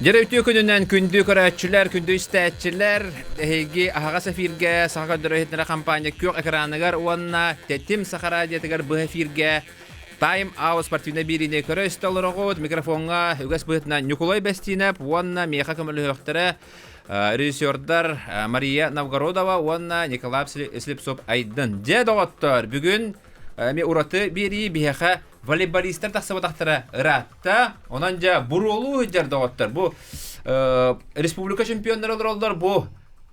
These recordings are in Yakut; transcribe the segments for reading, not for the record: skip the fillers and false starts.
Дьэрэ үтүө күнүнэн күндү көрөөччүлэр, күндү истээччилэр, эһиги аһаҕас эфиргэ Саха көрдөрөр иһитиннэрэр хампаанньа күөх экраныгар уонна Тэтим Саха радиотыгар быһа эфиргэ Time Out спортивнай биэриини көрө истэ олороҕут. Микрофоҥҥа үгэс быһыытынан Ньукулай Бэстиинэп уонна миэхэ көмөлөһүөхтэрэ режиссердар Мария Новгородова уонна Николай Слепцов Айдын. Дьэ, доҕоттор, бүгүн эмиэ ураты биэрии биһиэхэ волейболистар тахсыбатахтара ыраатта. Онон дьэ буруолуу сылдьар доҕоттор бу республика чемпионнара олороллор бу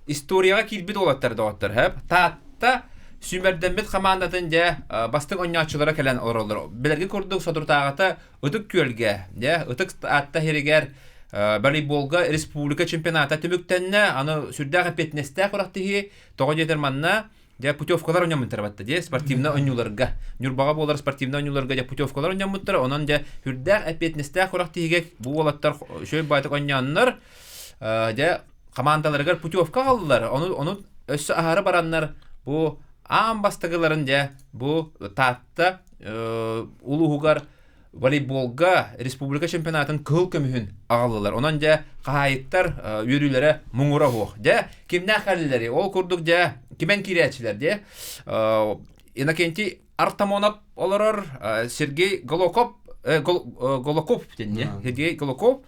историяҕа киирбит уолаттар доҕоттор хэп Таатта сүүмэрдэммит хамаандатын дьэ бастыҥ оонньооччулара кэлэн олороллор. Билэрги курдук соторутааҕыта Ытык Күөлгэ дьэ Ытык Таатта сиригэр волейболга республика чемпионата түмүктэннэ. Аны сүрдээх эппиэтинэстээх күрэхтэһии. Тоҕо диэтэр манна Дьэ путевкалар оонньоммуттара батта дьэ спортивнай оонньууларга. Ньурбаҕа буолар спортивнай оонньууларга дьэ путевкалар оонньоммуттара. Онон дьэ үрдээх эппиэтинэстээх курах тиһигэ бу уолаттар үчүгэй баайтык оонньооннор дьэ хамаандаларыгар путевка аҕаллылар. Ону ону өссө аһары бараннар бу аан бастакыларын дьэ бу Таатта улууһугар волейболга республика чемпионатын кыһыл көмүһүн аҕаллылар. Онон дьэ хаһаайыттар үөрүүлэрэ муҥура суох. Дьэ кимнээх кэллилэри? Ол курдук дьэ кимэн киирээччилэр дьэ Иннокентий Артамонов олорор, Сергей Голокоп Голоков диэн Сергей Голоков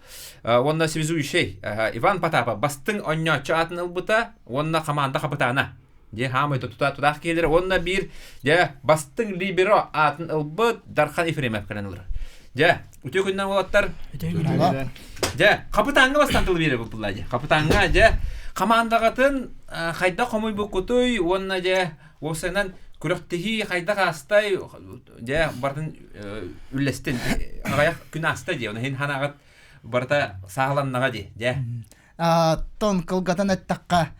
уонна связующий Иван Потапов бастыҥ оонньооччу аатын ылбыта уонна хамаанда хапытаана Дьэ, хаамай тута тутаах киһилэр уонна биир дьэ бастыҥ либеро аатын ылбыт Дархан Ефремов кэлэн ылар. Дьэ, үтүө күннэн уолаттар. Үтүө күннэн. Дьэ, хапытааҥҥа бастаан тыл биэрэ булла дьэ. Хапытааҥҥа дьэ хамаандаҕытын хайдах хомуйбуккутуй уонна дьэ уопсайынан күрэхтэһии хайдах аастай дьэ барытын үллэстин аҕыйах күн ааста дии оны иһин ханаҕыт барыта сааһыланнаҕа дии дьэ Тон кылгатан эттэххэ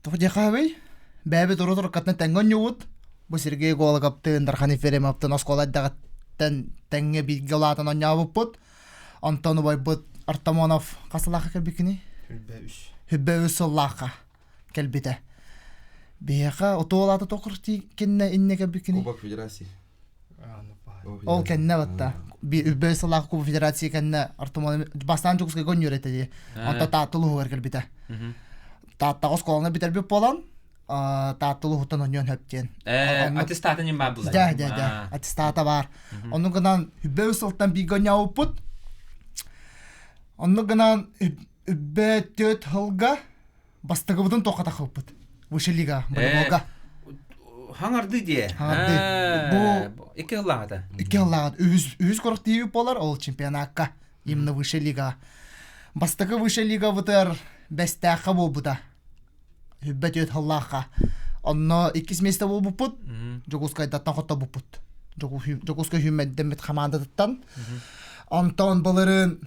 Туох диэхээбий? Бэйэбит урут уруккаттан тэҥҥэ оонньуубут. Бу Сергей Гологовтыын, Дархан Ефремовтыын оскуола эрдэҕиттэн тэҥҥэ бииргэ улаатан оонньообуппут. Онтон убайбыт Артамонов хас сыллаахха кэлбиккиний? Хүлбэ үс. Хүлбэ үс сыллаахха кэлбитэ. Биһиэхэ отуолаата токур кинне инне кэлбиккиний? Кубок Федерации. Ол кэннэ батта. Үббэ сыллаах Кубок Федерации кэннэ Артамонов бастаан Дьокуускайга оонньуур этэ дии. Онтон Таатта улууһугар кэлбитэ. Тааттаҕа оскуоланы бүтэрбит буолан, Таатта улууһуттан онньуон хөп диэн. Аттестатын ньим баар булла. Дьэ, дьэ, дьэ. Аттестата баар. Онну гынан үббэ үс сылтан бииргэ оонньообуппут. Онну гынан үббэ түөрт сылга бастакыбытын туоххатахпыт. Выше лига, волейболга. Хаҥарды диэ. Хаҥарды. Бу икки сыллааҕыта. Икки сыллааҕыта. Үһүс үһүс коррективи болар ол чемпионакка. Именно высшая лига. Бастакы высшая лигабытыгар Бэстээххэ буолбута. Хүббэ түөрт сыллаахха. Онно иккис миэстэ буолбуппут. Дьокуускайдаттан хоттобуппут. Дьокуускай хүммэддэммит хамаандатыттан. Онтон былырыын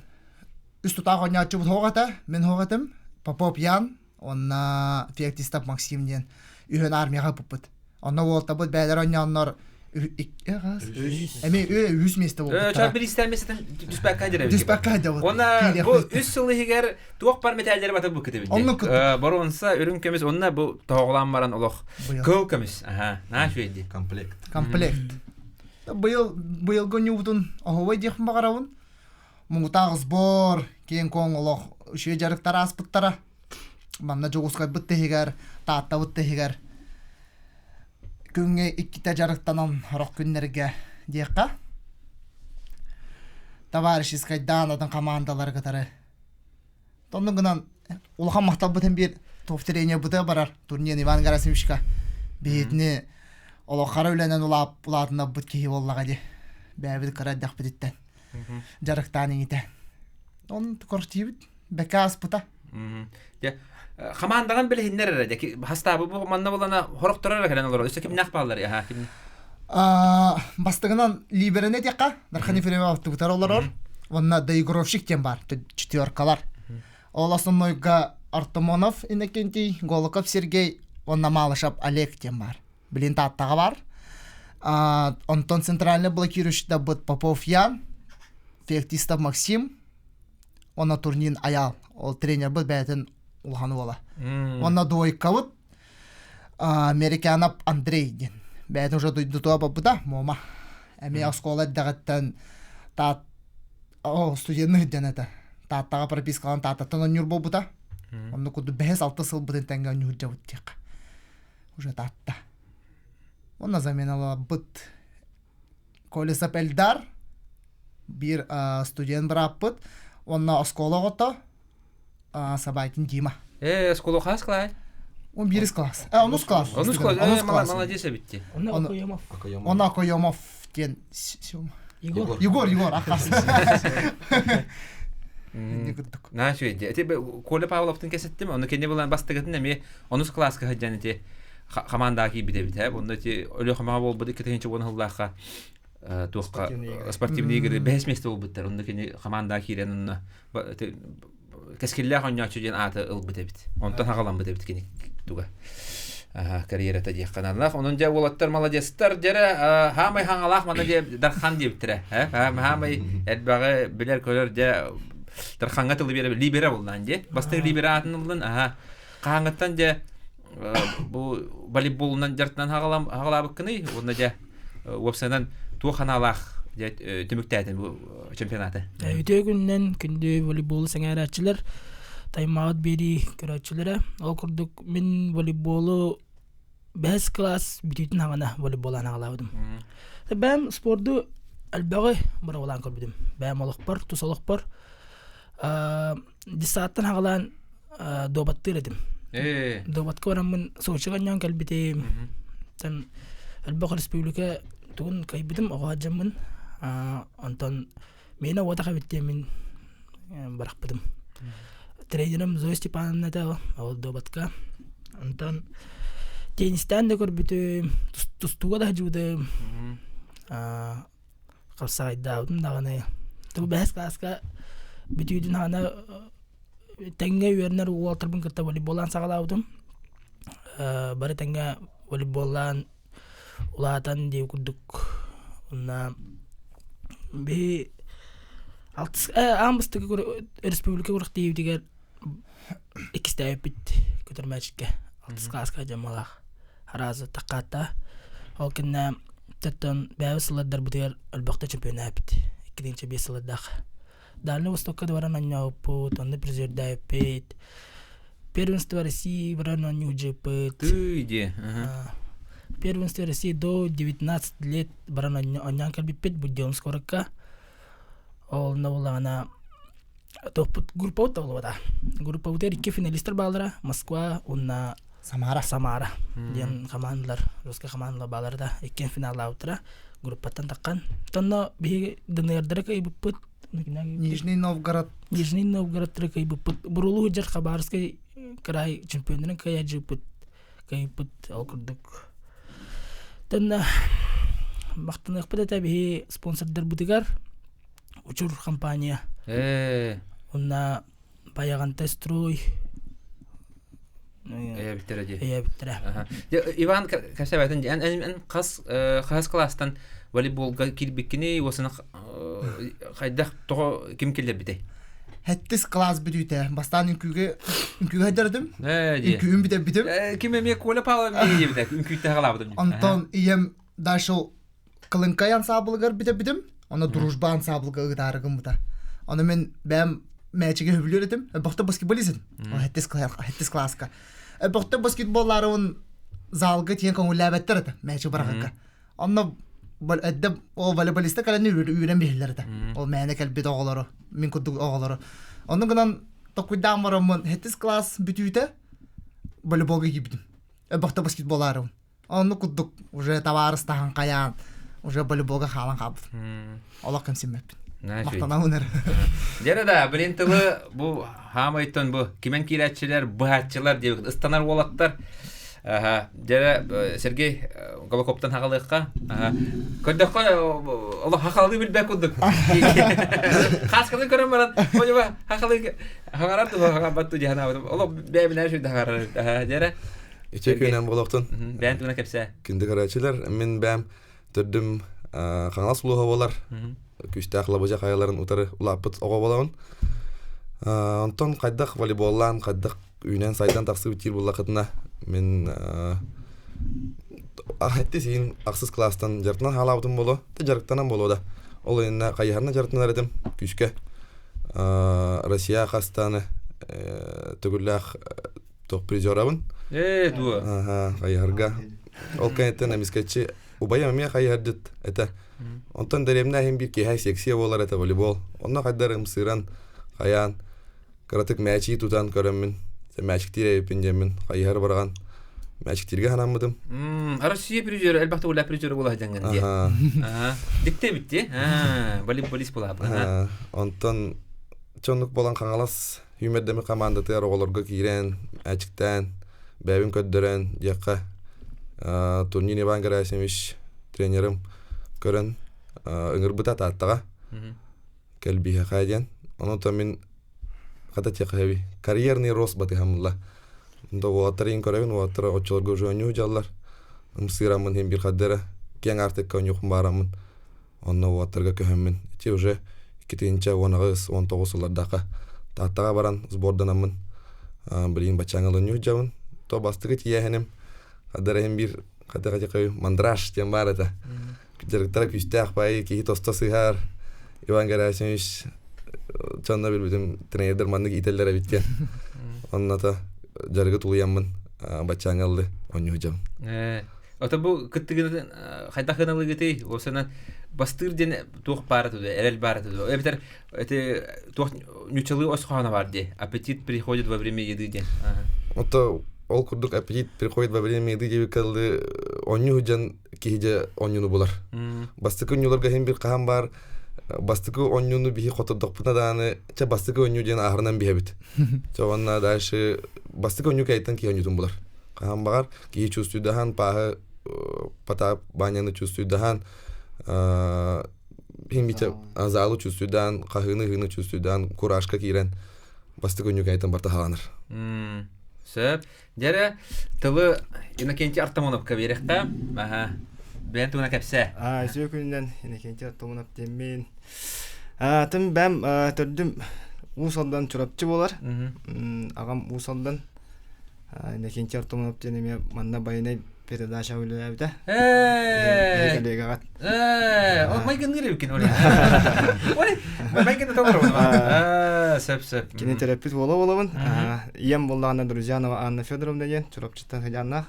үс тутаах оонньооччубут суох этэ. Мин суох этим. Попов Ян уонна Феоктистов Максим диэн үһүн армияҕа ыппыппыт. Онно уолтабыт бэйэлэр оонньооннор Эми үһүс миэстэ буолбуттара. Чар биристэн миэстэтин түспэккэ дьэрэ. Түспэккэ дьэ. Уонна бу үс сыл иһигэр туох бар мэтээллэри батыр бу кытыбит. Оннук Боруонса үрүҥ көмүс уонна бу тоһоҕолоон баран олох кыл көмүс. Аха, наа үчүгэй Комплект. Комплект. Быйыл быйылгы ньуубутун оһуобай диэхпин баҕарабын. Муҥутаах сбор, киэҥ-куоҥ олох үчүгэй дьарыктар ааспыттара. Манна Дьокуускайбыт да иһигэр, Тааттабыт да иһигэр күҥҥэ иккитэ дьарыктанан сорох күннэргэ диэххэ товарищескайдаан атын хамаандалары кытары Оннук гынан улахан махталбытын биир топ-тренербытыгар барар турнир Иван Герасимовичка биһитини олох хара үлэнэн улаатынарбыт киһи буоллаҕа дии бэйэбит кыра эрдэхпититтэн дьарыктаан иҥитэ он коротиибит бэкэ ааспыта Дьэ, хамаандаҕын билиһиннэр эрэ дьэ хастаабы бу манна булана хорохторо эрэ кэлэн олорор өссө кимнээх бааллар аха ким Бастыгынан либерен этиэххэ Дархан Ефремов тыбытар олорор уонна доигровщик диэн баар четверкалар ол основнойга Артамонов Иннокентий Голоков Сергей уонна Малышев Олег диэн баар билин Тааттаҕа баар онтон центральный блокирующийдабыт Попов Ян Феоктистов Максим Уонна турнин Айаал. Ол тренербит бэйэтин улахан уола. Уонна двойкабыт Американов Андрей диэн. Бэйэтин уже дойдутуга барбыта, Муома. Эмиэ оскуола эрдэҕиттэн таат о студенный диэн этэ. Тааттаҕа пропискалаан Тааттаттан оонньуур буолбута. Онно курдук бэһис алта сылбытын тэҥҥэ оонньуу сылдьабыт диэххэ. Уже Таатта. Онно заменалаабыт Колесов Эльдар биир студент бырааппыт уонна оскуола оҕото Сабайтин Дима. Э, оскуола хас класс? Он бирис класс. Э, онус класс. Онус класс. Онус класс. Молодец эбитти. Онно Окоемов. Онно Окоемов диэн Егор. Егор, Егор, ахас. Наа үчүгэй. Эти Коля Павловтын кэсеттим, ону кини булан бастыгытын эмиэ онус класска сылдьан ити хамаандаҕа киирбит эбит ээ. Онно ити Өлүөхүмэҕэ буолбут 2010 сыллаахха туохха спортивные игры бэһис миэстэ буолбуттар. Онно кини хамаандаҕа киирэн онно кэскиллээх оонньооччу диэн ааты ылбыт эбит. Онтон хаҕаламмыт эбит кини туга карьерата диэххэ наадалаах. Онон дьэ уолаттар молодецтар дьэрэ хаамай хаҥалаах мана дьэ Дархан диэбиттэрэ. Хаамай элбэҕи билэр-көрөр дьэ Дархаҥҥа тылы биэрэ либера буллаан дьэ. Бастакы либера аатын ыллын. Аха. Хаһааҥҥыттан дьэ бу волейболунан дьарыктанан хаҕалаабыккыный уонна дьэ уопсайынан туох ханаалаах дьэ түмүктээтин бу чемпионаты? Үтүө күнүнэн күндү волейболу сэҥээрээччилэр, таймаҕыт биэрии көрөөччүлэрэ. Ол курдук мин волейболу бэһис кылаас бүтүүтүн хаҕана волейболаан аҕалаабытым. Бэйэм спорду элбэҕи быраҕылаан көрбүтүм. Бэйэм олохпор, тус олохпор Десааттан хаҕалаан дуобаттыыр этим. Дуобатка бараммын Сочига анньан кэлбитим. Тан элбэх республика тугун кыайбытым оҕо дьаммын. Онтон миэнэ уотах эбит диэммин барахпытым. Тренерим Зоя Степановна этэ ол дуобатка. Онтон теннистээн да көрбүтүм, тустууга да сылдьыбытым. Хапсаҕайдаабытым даҕаны тыл бэһис кылааска бүтүүтүн аана тэҥҥэ үөрэнэр уолаттарбын кытта волейболлаан саҕалаабытым. Бары тэҥҥэ волейболлаан улаатан дии курдук уонна биһи алтыс аан бастакы республика күрэхтэһиибитигэр иккистээбиппит көтөр мээчиккэ алтыс кылааска дьаммалаах араас таккаатта ол кэннэ Оттон бэйэбит сыллардарбытыгар элбэхтэ чемпионааппыт. 2-5 сыллардаах. Дальний Востокка да баран оонньообуппут, онно призердээбиппит. Первенство России баран оонньуу дьыппыт. Тыы дии. Первенство России до 19 лет баран оонньоон кэлбиппит Буденновск куоракка. Ол онно буоллаҕына туохпут группабыт табыллыбата. Группабытыгар икки финалистар бааллара Москва уонна Самара. Самара диэн хамаандалар, русскай хамаандалар бааллара да иккиэн финаллаабыттара группаттан таххан. Онно биһиги ДНРдары кыайбыппыт. Нижний Новгород. Нижний Новгородтары кыайбыппыт. Бурулуу сылдьар Хабаровскай край чемпионнарын кыайааччыппыт. Кыайбыппыт ол курдук. Тонна махтаныахпыт этэ биһи спонсордарбытыгар Учур компания. Уонна Байаҕантай строй Өйөөбүттэрэ дии. Өйөөбүттэрэ. Иван кэпсээбэтин эн эн хас хас кылаастан волейболга киирбиккиний уосана хайдах тоҕо ким киллэрбитэй? Хэттис класс бүтүүтэ. Бастаан үҥкүүгэ үҥкүүгэ хайдардым. Үҥкүүм бүтэрбитим. Ким эмиэ Коля Павлов диэбитэ үҥкүүттэ хаҕалаабытым. Онтон ийэм дальше Кылыҥкай ансаабылыгар бүтэрбитим, онно Дружба ансаабылга ыытаары гыммыта. Ону мин бэйэм мээчиги сөбүлүүр этим. Элбэхтэ баскетболист этим. Хэттис класска. Элбэхтэ баскетболлаарыбын залга тиийэн көҥүллээбэттэр этэ мээчик быраҕарга. Онно эрдэ ол волейболиста кэлэн үүрэн биһиллэр этэ. Ол мээнэ кэлбит оҕолору, мин курдук оҕолору. Онно гынан токуйдаан бараммын хэттис класс бүтүүтэ волейболга киирбитим. Элбэхтэ баскетболлаарыбын. Оннук курдук уже табаарыстаһан хайаан уже волейболга хаалан хаалбытым. Олох кэмсиммэппин. Махтанабын эрэ. Дьэрэ да, блин тылы бу хаамайтон бу кимэн киирээччилэр, быһааччылар диэбит ыстанар уолаттар. Аха, дьэрэ Сергей Голокоптан хагалыахха. Аха. Көрдөххө олох хахалыы билбэт курдук. Хасканы көрөн баран, ожоба хахалыы хагарар ту хагарбат ту дьаһанаабытым. Олох бэйэбинээр сүрдэ хагарар. Аха, дьэрэ Үтүө күнэн буолуохтун. Бэйэн тугуна кэпсээ. Күндү көрөөччүлэр, мин бэйэм төрдүм Хаҥалас улууһа буолар. Күүстээх Лабыдьа хайаларын утары улааппыт оҕо буолабын. Онтон хайдах волейболлаан, хайдах үүнэн-сайдан тахсыбыт диир буоллахытына, мин ахетти сиин ахсыс кылаастан дьарыктанан хаалаабытым буолуо, да дьарыктанан буолуо да. Ол иннинэ хайыһарынан дьарыктанар этим күүскэ. Россия хастааны төгүллээх туох призерабын. Ээ, дуо. Аха, хайыһарга. Ол кэнниттэн эмискэччи убайым эмиэ хайыһардьыт этэ. Онтон дэриэбинэ иһин биир киэһэ секция буолар этэ волейбол. Онно хайдар ымсыыран, хайаан, кыратык мээчии тутан көрөммүн, мээчиктиир эбиппин диэммин хайыһар бараҕан мээчиктииргэ санаммытым. Россия призера, элбэх төгүллээх призера буола сылдьаҥҥын дии. Аха. Дикте битти. Волейболист буолаабын. Онтон чоннук буолан Хаҥалас Сүүмэрдэммит хамаандатыгар оҕолорго киирэн, ээчиктээн, бэйэбин көрдөрөн диэххэ Турнин Иван Герасимович тренерым көрөн ыҥырбыта Тааттаҕа кэлбиһэхэ диэн. Онон мин хата тиэхэби карьерный рост батыһамылла. Онто уолаттар иин көрөбүн, уолаттар оччолорго уже оонньуу дьаллар. Ымсыыраммын иһин бир хардара киэҥ аартыкка оонньуохпун баараммын. Онно уолаттарга көһөммүн ити уже 2018 19 сыллардаахха Тааттаҕа баран сборданаммын билигин баччааҥҥа ылынньу сылдьабын. То бастакы тиийээһиним хаддар иһин биир хата хата мандраж диэн баар этэ. Дьарыктара күүстээх баайы киһи тосто сыһар. Иван Герасимович чонно билбитим тренердэр маннык иитэллэр эбит диэн. Онното дьарыгы тулуйаммын баччааҥҥа ыллы оонньуу сылдьабын. Ото бу кыттыгын хайдах гыналыгытый? Осана бастыыр диэн туох баара туду, эрэл баара туду. Эбэтэр эти туох ньучалыы ос хоһооно бар дии. Аппетит приходит во время еды диэн. Ото ол курдук аппетит приходит во время еды диэбиккэ дылы оонньуу сылдьан киһи дьэ оонньууну булар. Бастакы оонньууларга иһин бир хаһан баар бастакы оонньууну биһи хотордохпутуна даҕаны чэ бастакы оонньуу диэн аһарынан биһэбит. Чэ уонна дальше бастакы оонньуу кайыттан киһи оонньуутун булар. Хаһан баҕар киһи чувствуйдаһан пааһы Потап Ваняны чувствуйдаһан химбите залу чувствуйдаан хаһыыны ыһыыны чувствуйдаан куражка киирэн бастакы үннүк барта хааланар. Сөп. Дьэрэ тылы Иннокентий Артамоновка биэрэххэ. Аха. Бэйэн тугуна кэпсээ. Аа, үсүө күнүнэн Иннокентий Артамонов диэммин. Аа, тым бэм төрдүм Уус Алдан Чурапчы буолар. Аҕам Уус Алдан Иннокентий Артамонов диэн эмиэ манна байынай передача үлэлээбитэ. Ээ. Коллегаҕат. Ээ, ол майгынныыр эбиккин Оля. Ой, майгынны толоробун. Аа, сөп сөп. Кини төрөппүт уола буолабын. Ийэм буоллаҕына Друзьянова Анна Федоровна диэн Чурапчыттан сыдьааннаах.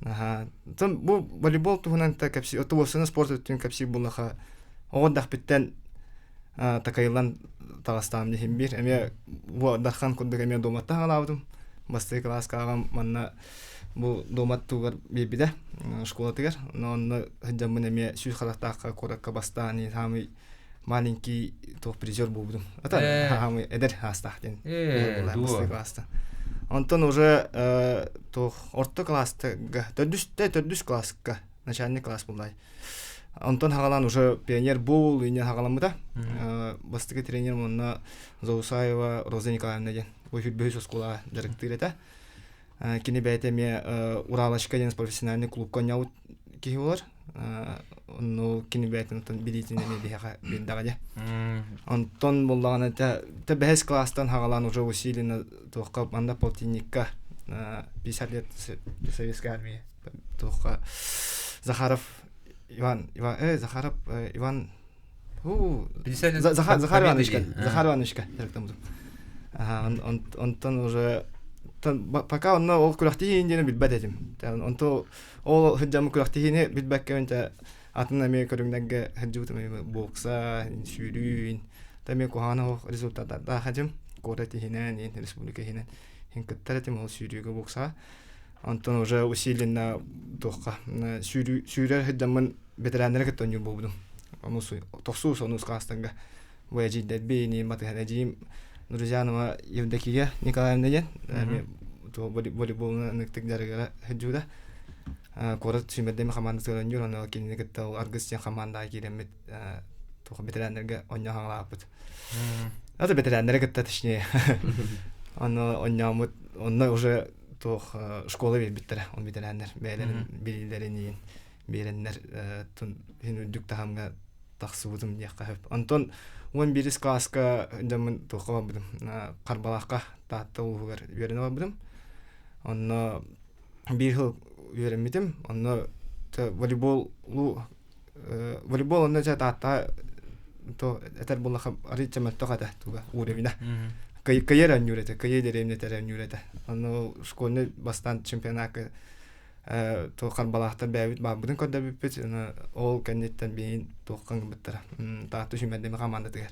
Аха. Бу волейбол туһунан та кэпсии, оттубуоссаны спорт өттүн кэпсиир буоллаха оҕо эрдэхпиттэн такайыллан таҕыстаҕым диһин биир. Эмиэ бу Дархан курдук эмиэ дуоматтан хаалаабытым. Бастакы кылааска аҕам манна бу дуомат тугар биэрбитэ школатыгар. Но онно сылдьаммын эмиэ сүүс харахтаахха куоракка бастаан самый маленький туох призер буолбутум. Это самый эдэр хаастаах диэн бастакы класста. Онтон уже туох орто класстага төрдүстэ төрдүс класска начальный класс буллай. Онтон хагалаан уже пионер буол ине хагаламмыта. Бастакы тренер онно Заусаева Роза Николаевна диэн бөһүс оскуолаҕа дьарыктыыр этэ. Кини бэйэтэ эмиэ Уралочка диэн профессиональный клубка оонньообут киһи буолар. Онно кини бэйэтин оттон билиитин эмиэ биһиэхэ биэрдэҕэ дии. Онтон буллаҕына тэ бэһис класстан хагалаан уже усиленно туохха манна полтинникка 50 лет советской армии туохха Захаров Иван Иван э Захаров Иван Захар Захар Ивановичка Захар Ивановичка онтон уже пока онно ол күрэхтэһии диэни билбэт этим онто ол сылдьаммыт күрэхтэһиини билбэккэ те атын эмиэ көрүҥнэргэ сылдьыбытым бокса сүүрүү эмиэ куһаҕан результаттардаах этим куорат иһинэн республика иһинэн кыттар этим ол сүүрүүгэ боксаҕа Онтон уже усиленно туохха сүүрэр сылдьаммын бэтэрээннэри кытта оонньуур буолбутум. Онус тохсус онус класстарга бу эдьиийдэрбин батыһан эдьиийим Друзьянова Евдокия Николаевна диэн волейболунан ыныктык дьарыгара сылдьыбыта. Куорат сүүмэрдэммит хамаандатыгар оонньуур, ону кинини кытта ол Аргыс диэн хамаандаҕа киирэммит туох бэтэрээннэргэ оонньоон хаҥалаабыппыт. Это бэтэрээннэри кытта точнее. Ону оонньооммут, онно уже туох школа биэрбиттэрэ ол бэтэрээннэр бэйэлэрин билиилэрин иин биэрэннэр иһин үрдүк таһымҥа тахсыбытым диэххэ сөп. Онтон 11 класска дьоммун туохха барбытым Харбалаахха Таатта улууһугар үөрэнэ барбытым. Онно биир сыл үөрэммитим. Онно волейбол волейбол онно дьэ Тааттаҕа то этэр буоллаха арыйча мөлтөх этэ туга уровена. Кыйар өннүүр этэ, кыйы дэриэбинэтэ өннүүр этэ. Ону школьный бастаан чемпионакка туох харбалаахтар бэйэбит баарбытын көрдөрбүппүт. Ол кэнниттэн биһин туохха ыҥырбыттара. Таатта сүүмэрдэмэ хамаандатыгар.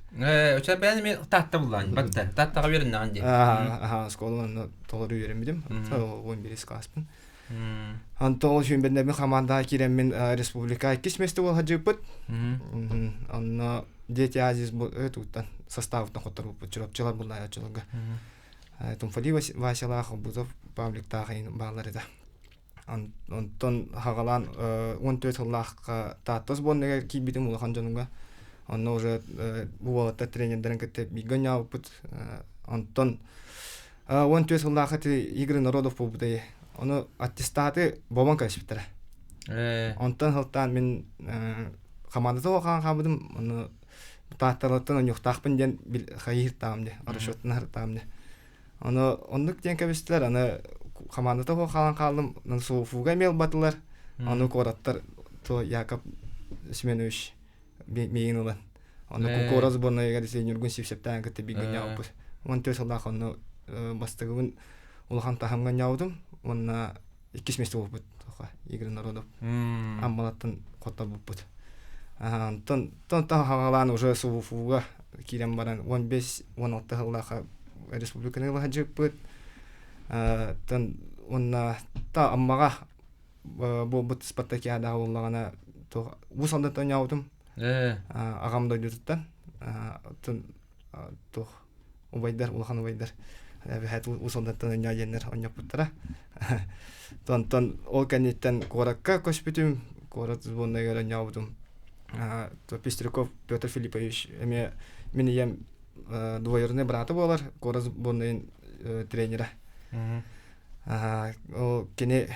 Оча бэйэн эми Таатта буллаан батта. Тааттаҕа үөрэннэҕин дии. Аха, оскуола онно толору үөрэммитим. 11 класспын. Онтон ол сүүмэрдэмэ хамаандаҕа киирэммин республика иккис миэстэ буола сылдьыбыппыт. Онно Дети Азии туттан составыттан хотторбуппут Чурапчылар буллаайаччыларга. Тумфали Васялаах, Обузов Павликтаах бааллар этэ. Онтон хагалаан 14 сыллаахха Таатта сборныгар киирбитим улахан дьонуга. Онно уже бу уолаттар тренердэрин кытта бииргэ оонньообуппут. Онтон 14 сыллаах ити Игры народов буолбута Ону аттестаты бобон кэбиспиттэрэ. Онтон сылтаан мин хамаандата улахан хаалбытым, ону таатталартан онньуохтаахпын диэн хайыһыртаҕым дии, расчеттан аһыртаҕым дии. Ону оннук диэн кэбистилэр, аны хамаандата суох хаалан хааллым, аны СУФУга эмиэ ылбатылар, ону куораттар то Яков Семенович миигин ылан. Ону куорат сборнайыгар Ньургун Сивцевтээн кытта бииргэ ньаабыппыт. 14 сыллаах онно бастакыбын улахан таһымҥа ньаабытым уонна иккис миэстэ буолбут Игорь Народов Аммалаттан хотторбуппут. Онтон хаҕалаан уже СУФУга киирэн баран 15-16 сыллаах республиканы ыла сылдьыбыппыт. Тон уонна та Аммаҕа буолбут спартакиадаҕа буоллаҕына туох Уус Алдантан оонньообутум. Аҕам дойдутуттан. Оттон туох убайдар, улахан убайдар эбэһээт Уус Алдантан оонньоо диэннэр оонньоппуттара. Онтон ол кэнниттэн куоракка көспүтүм, куорат сборнайыгар оонньообутум. Пестряков Петр Филиппович эмиэ мин ийэм двоюродный брата буолар, куорат сборнайын тренерэ. Ол кини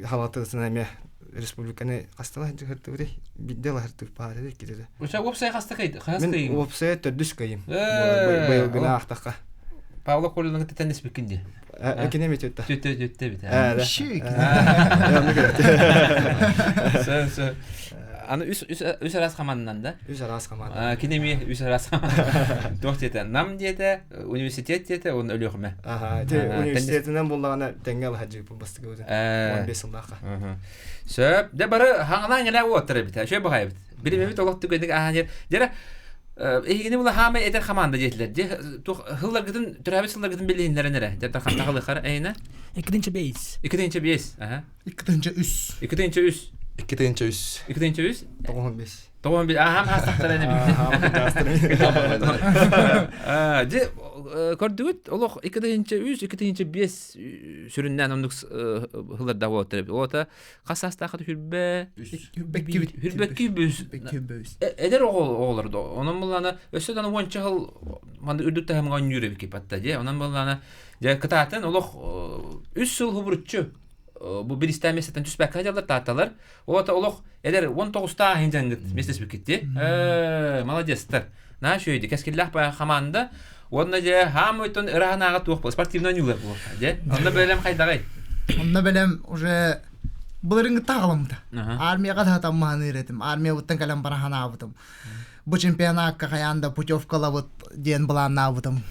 халатысына эмиэ республиканы хастала сылдьыһыртыбытый биирдэ ылаһыртыбыт баара иккитэ Уча уопсай хаста кый хас Мин кыйым уопсайа төрдүс кыйым быйылгыны аахтахха Павло Колинга тетен испиккин ди Кини эми түтта Түттэ түттэ бит Шик. Сө сө Аны үс үс үс араас хамааннан да Үс араас хамаанда. Кини эмиэ үс араас хамаанда. Туох диэтэ? Нам диэтэ, университет диэтэ, уонна Өлүөхүмэ. Аха, ити университетинэн буллаҕына тэҥҥэ алаһадьыыппын бастакыбытын. 15 сыллаахха. Сөп. Дэ бары хаҥалаан элэ уоттар эбит. Үчүгэй баҕайбыт. Билимэбит олох түгэнник ааһан иһэр. Дьэрэ эһигини була хаамай эдэр хамаанда диэтилэр. Дьэ туох сылларгытын төрөөбүт сылларгытын билиһиннэрэн эрэ. Дьэ тахалыхар эйинэ. Иккитинчи бейс. Иккитинчи бейс. Аха. 2-3. 2-3. 2-3. 2-3. 95. 95. Ахам хаастахтара эне битти. Дьэ көрдүгүт олох 2-3, 2-5 сүрүннээн оннук хыларда буолаттар эбит. Ота хас саастаахат хүрбэ хүрбэкки бүс. Эдэр оҕолор да. Онон буллана өссө да уонча хыл манды үрдүк таһымга онньуур эбит кипатта дьэ. Онон буллана дьэ кытаатын олох үс сыл хубуруччу бу биристээн миэстэтин түспэккэ дьаллар таатталар. Ота олох эдэр 19-таах иһин дьаҥҥыт миэстэспиккитти. Молодецтар. Наһаа үчүгэйди. Кэскиллээх хамаанда. Уонна дьэ хаамыйтон ыраһанааҕа туох бу спортивный ньуулар буолар. Дьэ онно бэлэм хайдаҕай? Онно бэлэм уже былырыҥҥыттан халаммыта. Армияҕа да таммаһаныыр этим. Армиябыттан кэлэн бара ханаабытым. Бу чемпионакка хайаан да путевкалабыт диэн былааннаабытым.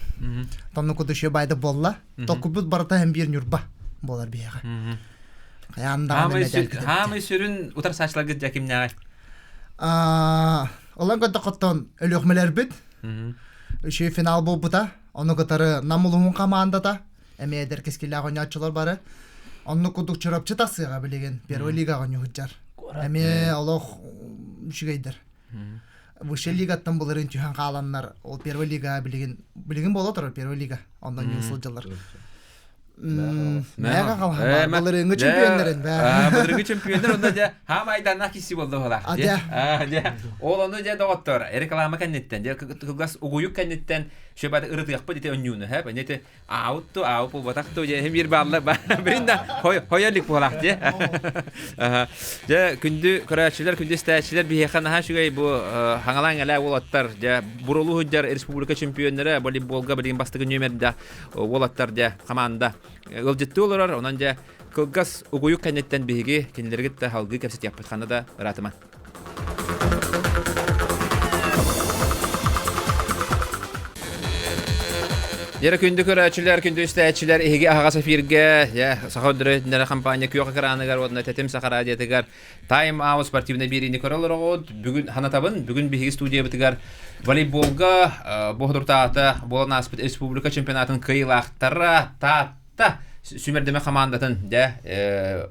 Тонну кудушье байды буолла. Токкупут барыта һэн биир Ньурба буолар биһиэхэ. Хайаан даҕаны мэдээл кытыпты. Хаамай сүрүн утарсааччыларгыт дьэ кимнээҕий? Олан көрдөххөттөн Өлүөхмэлэрбит үчүгэй финал буолбута. Ону кытары Нам улуһун командата эмиэ эдэр кэскиллээх оонньооччулар бары. Оннук курдук Чурапчы тахсыаҕа билигин Первой лигаҕа оонньуу Эмиэ олох үчүгэйдэр. Высшая лигаттан былырыын түһэн хааланнар, ол Первая лига билигин билигин буола турар Первая лига. Онно ньуу сылдьаллар. Мэгэ халаһан былырыыҥҥы чемпионнарын Былырыыҥҥы чемпионнар онно дьэ хаам айданнаах киси буолла буолаах. Дьэ ол ону дьэ доҕоттор реклама кэнниттэн дьэ кылгас угуйук кэнниттэн шөбаты ырытыахпыт ити онньууну хэп ити аут ту аут буолбатах ту дьэ биир бааллар бирин да хойо илик буолаах дьэ дьэ күндү көрөөччүлэр күндү истээччилэр биһиэхэ наһаа үчүгэй бу хаҥалаан элээ уолаттар дьэ бурулуу сылдьар республика чемпионнара волейболга билигин бастакы нүөмэрдээх уолаттар дьэ команда ыалдьыттыы олорор онон дьэ кылгас угуйук кэнниттэн биһиги кинилэргит да салгыы кэпсэтиэхпит ханна да ыраатыма. Дьэрэ күндү көрөөччүлэр, күндү истээччилэр, эһиги аһаҕас эфиргэ, дьэ, Саха өрдөрө компания күөх экраныгар уонна Тэтим Саха радиотыгар Time Out спортивнай биэриини көрө олороҕут. Бүгүн ханатабын, бүгүн биһиги студиябытыгар волейболга бу соторутааҕыта буолан ааспыт республика чемпионатын кыайыылаахтара Таатта сүүмэрдэмэ хамаандатын дьэ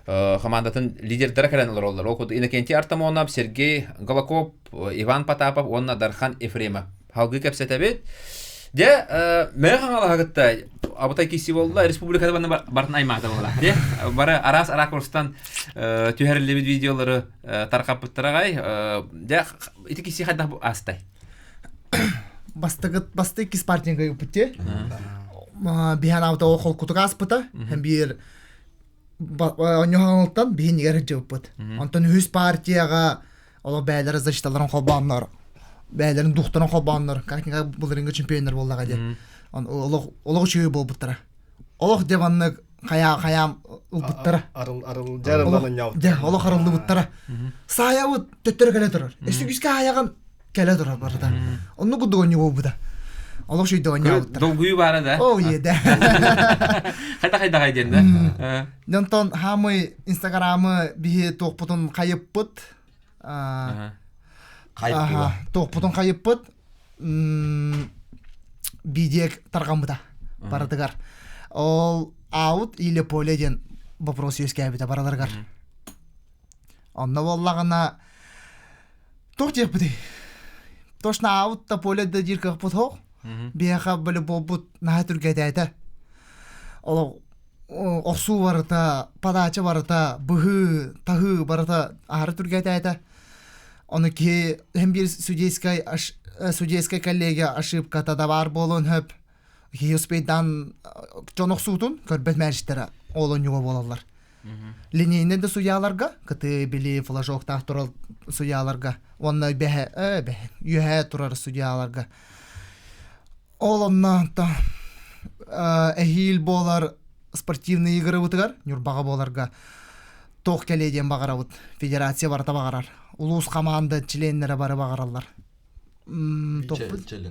хамаандатын лидердара кэлэн олороллор. Ол курдук Иннокентий Артамонов, Сергей Голокоп, Иван Потапов уонна Дархан Ефремов. Халгыы кэпсэтэбит. Дьэ, Мэҥэ Хаҥалаһа кытта абытай киси буолла, республикада баны бартын аймаата буолла. Дьэ, бары араас ракурстан түһэриллибит видеолары тарҕаппыттара аҕай. Дьэ, ити киси хайдах астай? Бастыгыт басты иккис партияга ыппыт Биһан аута ол холкутук ааспыта. Биир онньоһоҥолтон биһинигэр сылдьыбыппыт. Онтон үһүс партияҕа олох бэйэлэрэ защиталарын холбооннор, бэйэлэрин духтарын холбооннор, как-никак былырыыҥҥы чемпионнар буоллаҕа диэн. Олох олох үчүгэй буолбуттара. Олох дьэ маннык хайаа хайаам ылбыттара. Арыл арыл дьэ арыллан онньообуттар. Дьэ олох арыллыбыттара. Саайабыт төттөрү кэлэ турар. Өссө күүскэ аайаҕын кэлэ турар барыта. Оннук курдук онньу буолбута. Олох шүйдэ онньообуттар. Долгуйуу баара да? Оо, иэдэ. Хайда хайда диэн да? Онтон хаамый инстаграмы биһи туохпутун хайыппыт. Хайыппыт. Туохпутун хайыппыт. Видео тарҕаммыта барытыгар. Ол аут или поле диэн вопрос үөскээбитэ бараларыгар. Онно буоллаҕына туох диэхпитий? Точно аут да поле да диир кыахпыт суох. Биһиэхэ волейболбут наһаа түргэтээтэ. Олох охсуу барыта, подача барыта, быһыы, таһыы барыта аһары түргэтээтэ. Ону киһи һин биир судейскай судейскай коллегия ошибката да баар буолуон сөп. Киһи успейдаан дьон охсуутун көрбөт мээчиктэрэ ол онньуга буолаллар. Линейнэй да судьяларга, кытыы били флажоктаах турар судьяларга уонна бэһэ, бэһэ, үөһээ турар судьяларга. Ол онно эһиил буолар спортивный игрыбытыгар, Ньурбаҕа буоларга туох кэлиэ диэн баҕарабыт. Федерация барыта баҕарар. Улуус хамаанда чилиэннэрэ бары баҕараллар.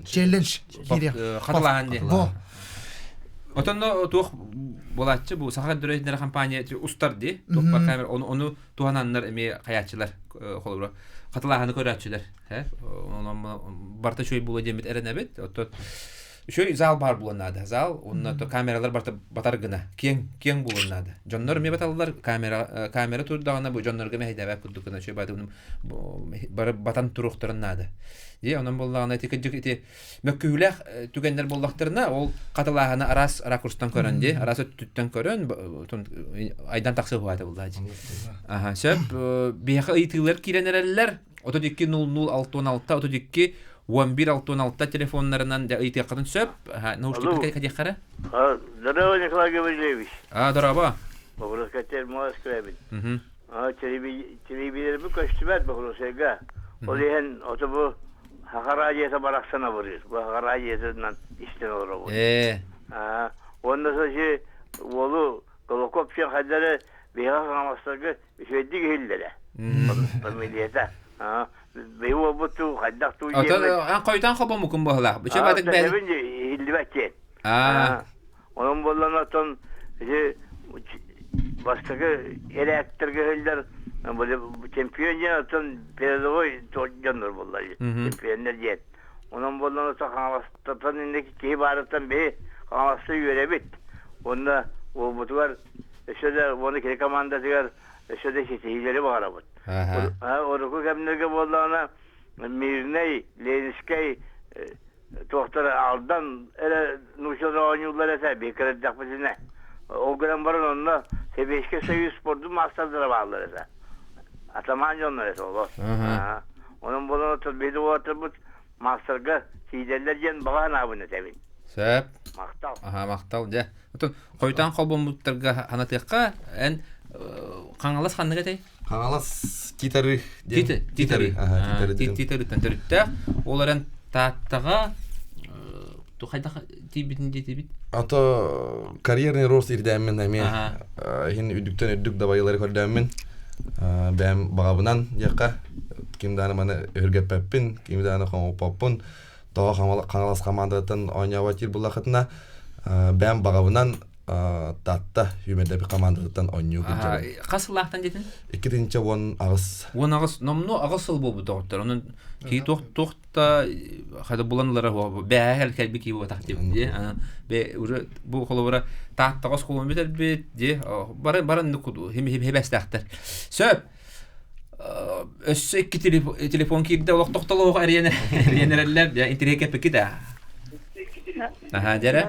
Челлендж. Хатылаһан диэн. Бу. Отонно туох буолааччы бу Саха көрдөрөр компания устар ди. Туох бар камера ону ону туһананнар эмиэ хайааччылар холобура хатылааһыны көрөөччүлэр. Барта үчүгэй буолуо диэммит эрэнэбит. Оттон үчүгэй зал баар буолуон наада. Зал уонна то камералар барта батар гына. Киэҥ киэҥ буолуон наада. Дьоннор эмиэ баталлар камера камера турдаҕына бу дьоннорго мэһэйдээбэт курдук гына үчүгэй баҕайытык бары батан туруохтарын наада. Дии онон буоллаҕына ити кырдьык ити мөккүһүүлээх түгэннэр буоллахтарына ол хатылааһыны араас ракурстан көрөн дии араас өттүттэн көрөн айдан тахсыы буолаата буллаа дии. Аха сөп биһиэхэ ыйытыылар киирэн эрэллэр 32 00 66 32 11 66 телефоннарынан да ыйытыаххытын сөп. Наушникпыт кэтиэххэ Здорово, Николай Гаврильевич. А, здорово. Вопрос хотел Москве. Телевизорбыт көстүбэт Бохуруосайга. Ол иһин ото бу Саха радиота барахсан абырыыр. Бу Саха радиотынан истэн олоробут. Ээ. Уонна сочи уолу Голокоп диэн хайда эрэ биһиэхэ Хаҥаластарга үчүгэйдик иһиллэрэ. Фамилията. Биһи уолбут туу хайдах туу Отон ан хойутан хобомукун быһылаах. Бу чөбатык бэл. Иһиллибэт диэн. Аа. Онон буоллан оттон ити бастакы эрээктэргэ иһиллэр чемпион диэн оттон передовой дьоннор буоллар чемпионнар диэн. Онон буоллан оттон Хаҥаластан инники киһи баарыттан биһи Хаҥаласта үөрэбит. Уонна уолбутугар өссө да уонна кини командатыгар өссө да ситиһиилэри баҕарабыт. Урукку кэмнэргэ буоллаҕына Мирнэй, Ленинскэй туохтар Алдан эрэ нууччалар оонньууллар этэ биһиги эрдэхпитинэ. Ол гынан баран онно Сэбиэскэй Союз спордун маастардара бааллар этэ. Атамаан дьоннор этэ олор. Онон буолан биһиги уолаттарбыт маастарга тиийдэллэр диэн баҕа санаабын этэбин. Сөп. Махтал. Аха, махтал. Дьэ. Отон хойутаан холбоммуттарга анатыахха эн Хаҥалас ханнык этэй? Хаҥалас Титары диэн. Титары. Титарыттан төрүттээх. Ол эрэн Тааттаҕа хайдах тиийбитин диэтибит? Ато карьерный рост ирдээммин эмиэ иһин үрдүктэн үрдүк дабайылары көрдөммүн бэйэм баҕабынан диэххэ ким дааны маны өһүргэппэппин, ким дааны хоҥоппоппун. Тоҕо Хаҥалас хамаандатыттан оонньообот диир буллахытына, бэйэм баҕабынан Таатта Юмердэпи хамаандатыттан оонньуу сылдьабын. Хас сыллаахтан диэтин? 2018. 18 номнуо 8 сыл буолбут доҕоттор. Онон киһи туох туох да хада булан ылара бэһэл кэлби кии буотах диэбин дии. Бе уже бу холобура Тааттаҕа оскуоланы бүтэрбит дии. Бары бары хибэстээхтэр. Сөп. Өссө икки телефон киирдэ олох тохтолоох эрийэн эрэллэр дьэ интэриэһи кэппиккит аа Аха дьэрэ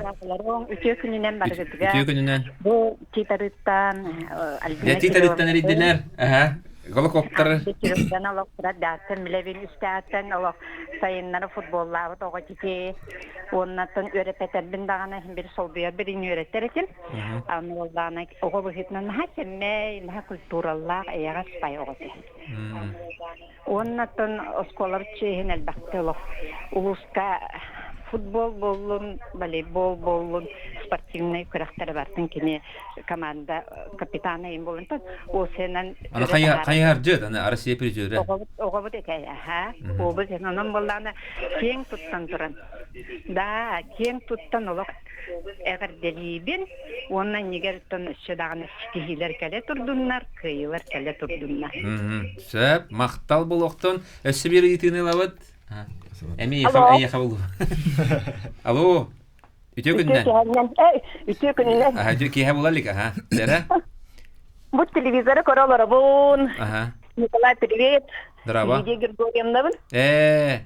Үтүө күнүнэн барыгытыга. Үтүө күнүнэн. Бу Титарыттан Альбина Дьэ Титарыттан эрийдилэр. Аха. Голокоптор. Титарыттан олох дааттан билэбин үстээттэн олох сайыннары футболлаабыт оҕо тити уоннаттан үөрэппэтэрбин даҕаны бир солбуйар бирин үөрэттэр этим. Аны уоллаана оҕо быһыытынан наһаа сэмэй, наһаа культуралаах, эйэҕэс бай оҕо этэ. Уонна оттон оскуолабыт чиэһин элбэхтэ олох улууска футбол буоллун, волейбол буоллун, спортивнай күрэхтэри бартын кини команда капитана им буолун ОСНан Аны хайыһардьыт, аны Россия призерэ. Оҕобут этэ, аха. Оҕобут онон буоллаана киэҥ туттан туран. Да, киэҥ туттан олох эҕэрдэлиибин уонна иннигэр өссө даҕаны ситиһиилэр кэлэ турдуннар, кыайыылар кэлэ турдуннар. Сөп, махтал буолуохтун. Өссө биир ыйытыыны ылабыт. Эми эйиэхэ булу. Алло. Үтүө күнүнэн. Үтүө күнүнэн. Аха, киэһэ була илик, аха. Дэрэ? Бу телевизоры көрө олоробун. Аха. Николай, привет. Здорово. Лидия Григорьевнабын. Ээ.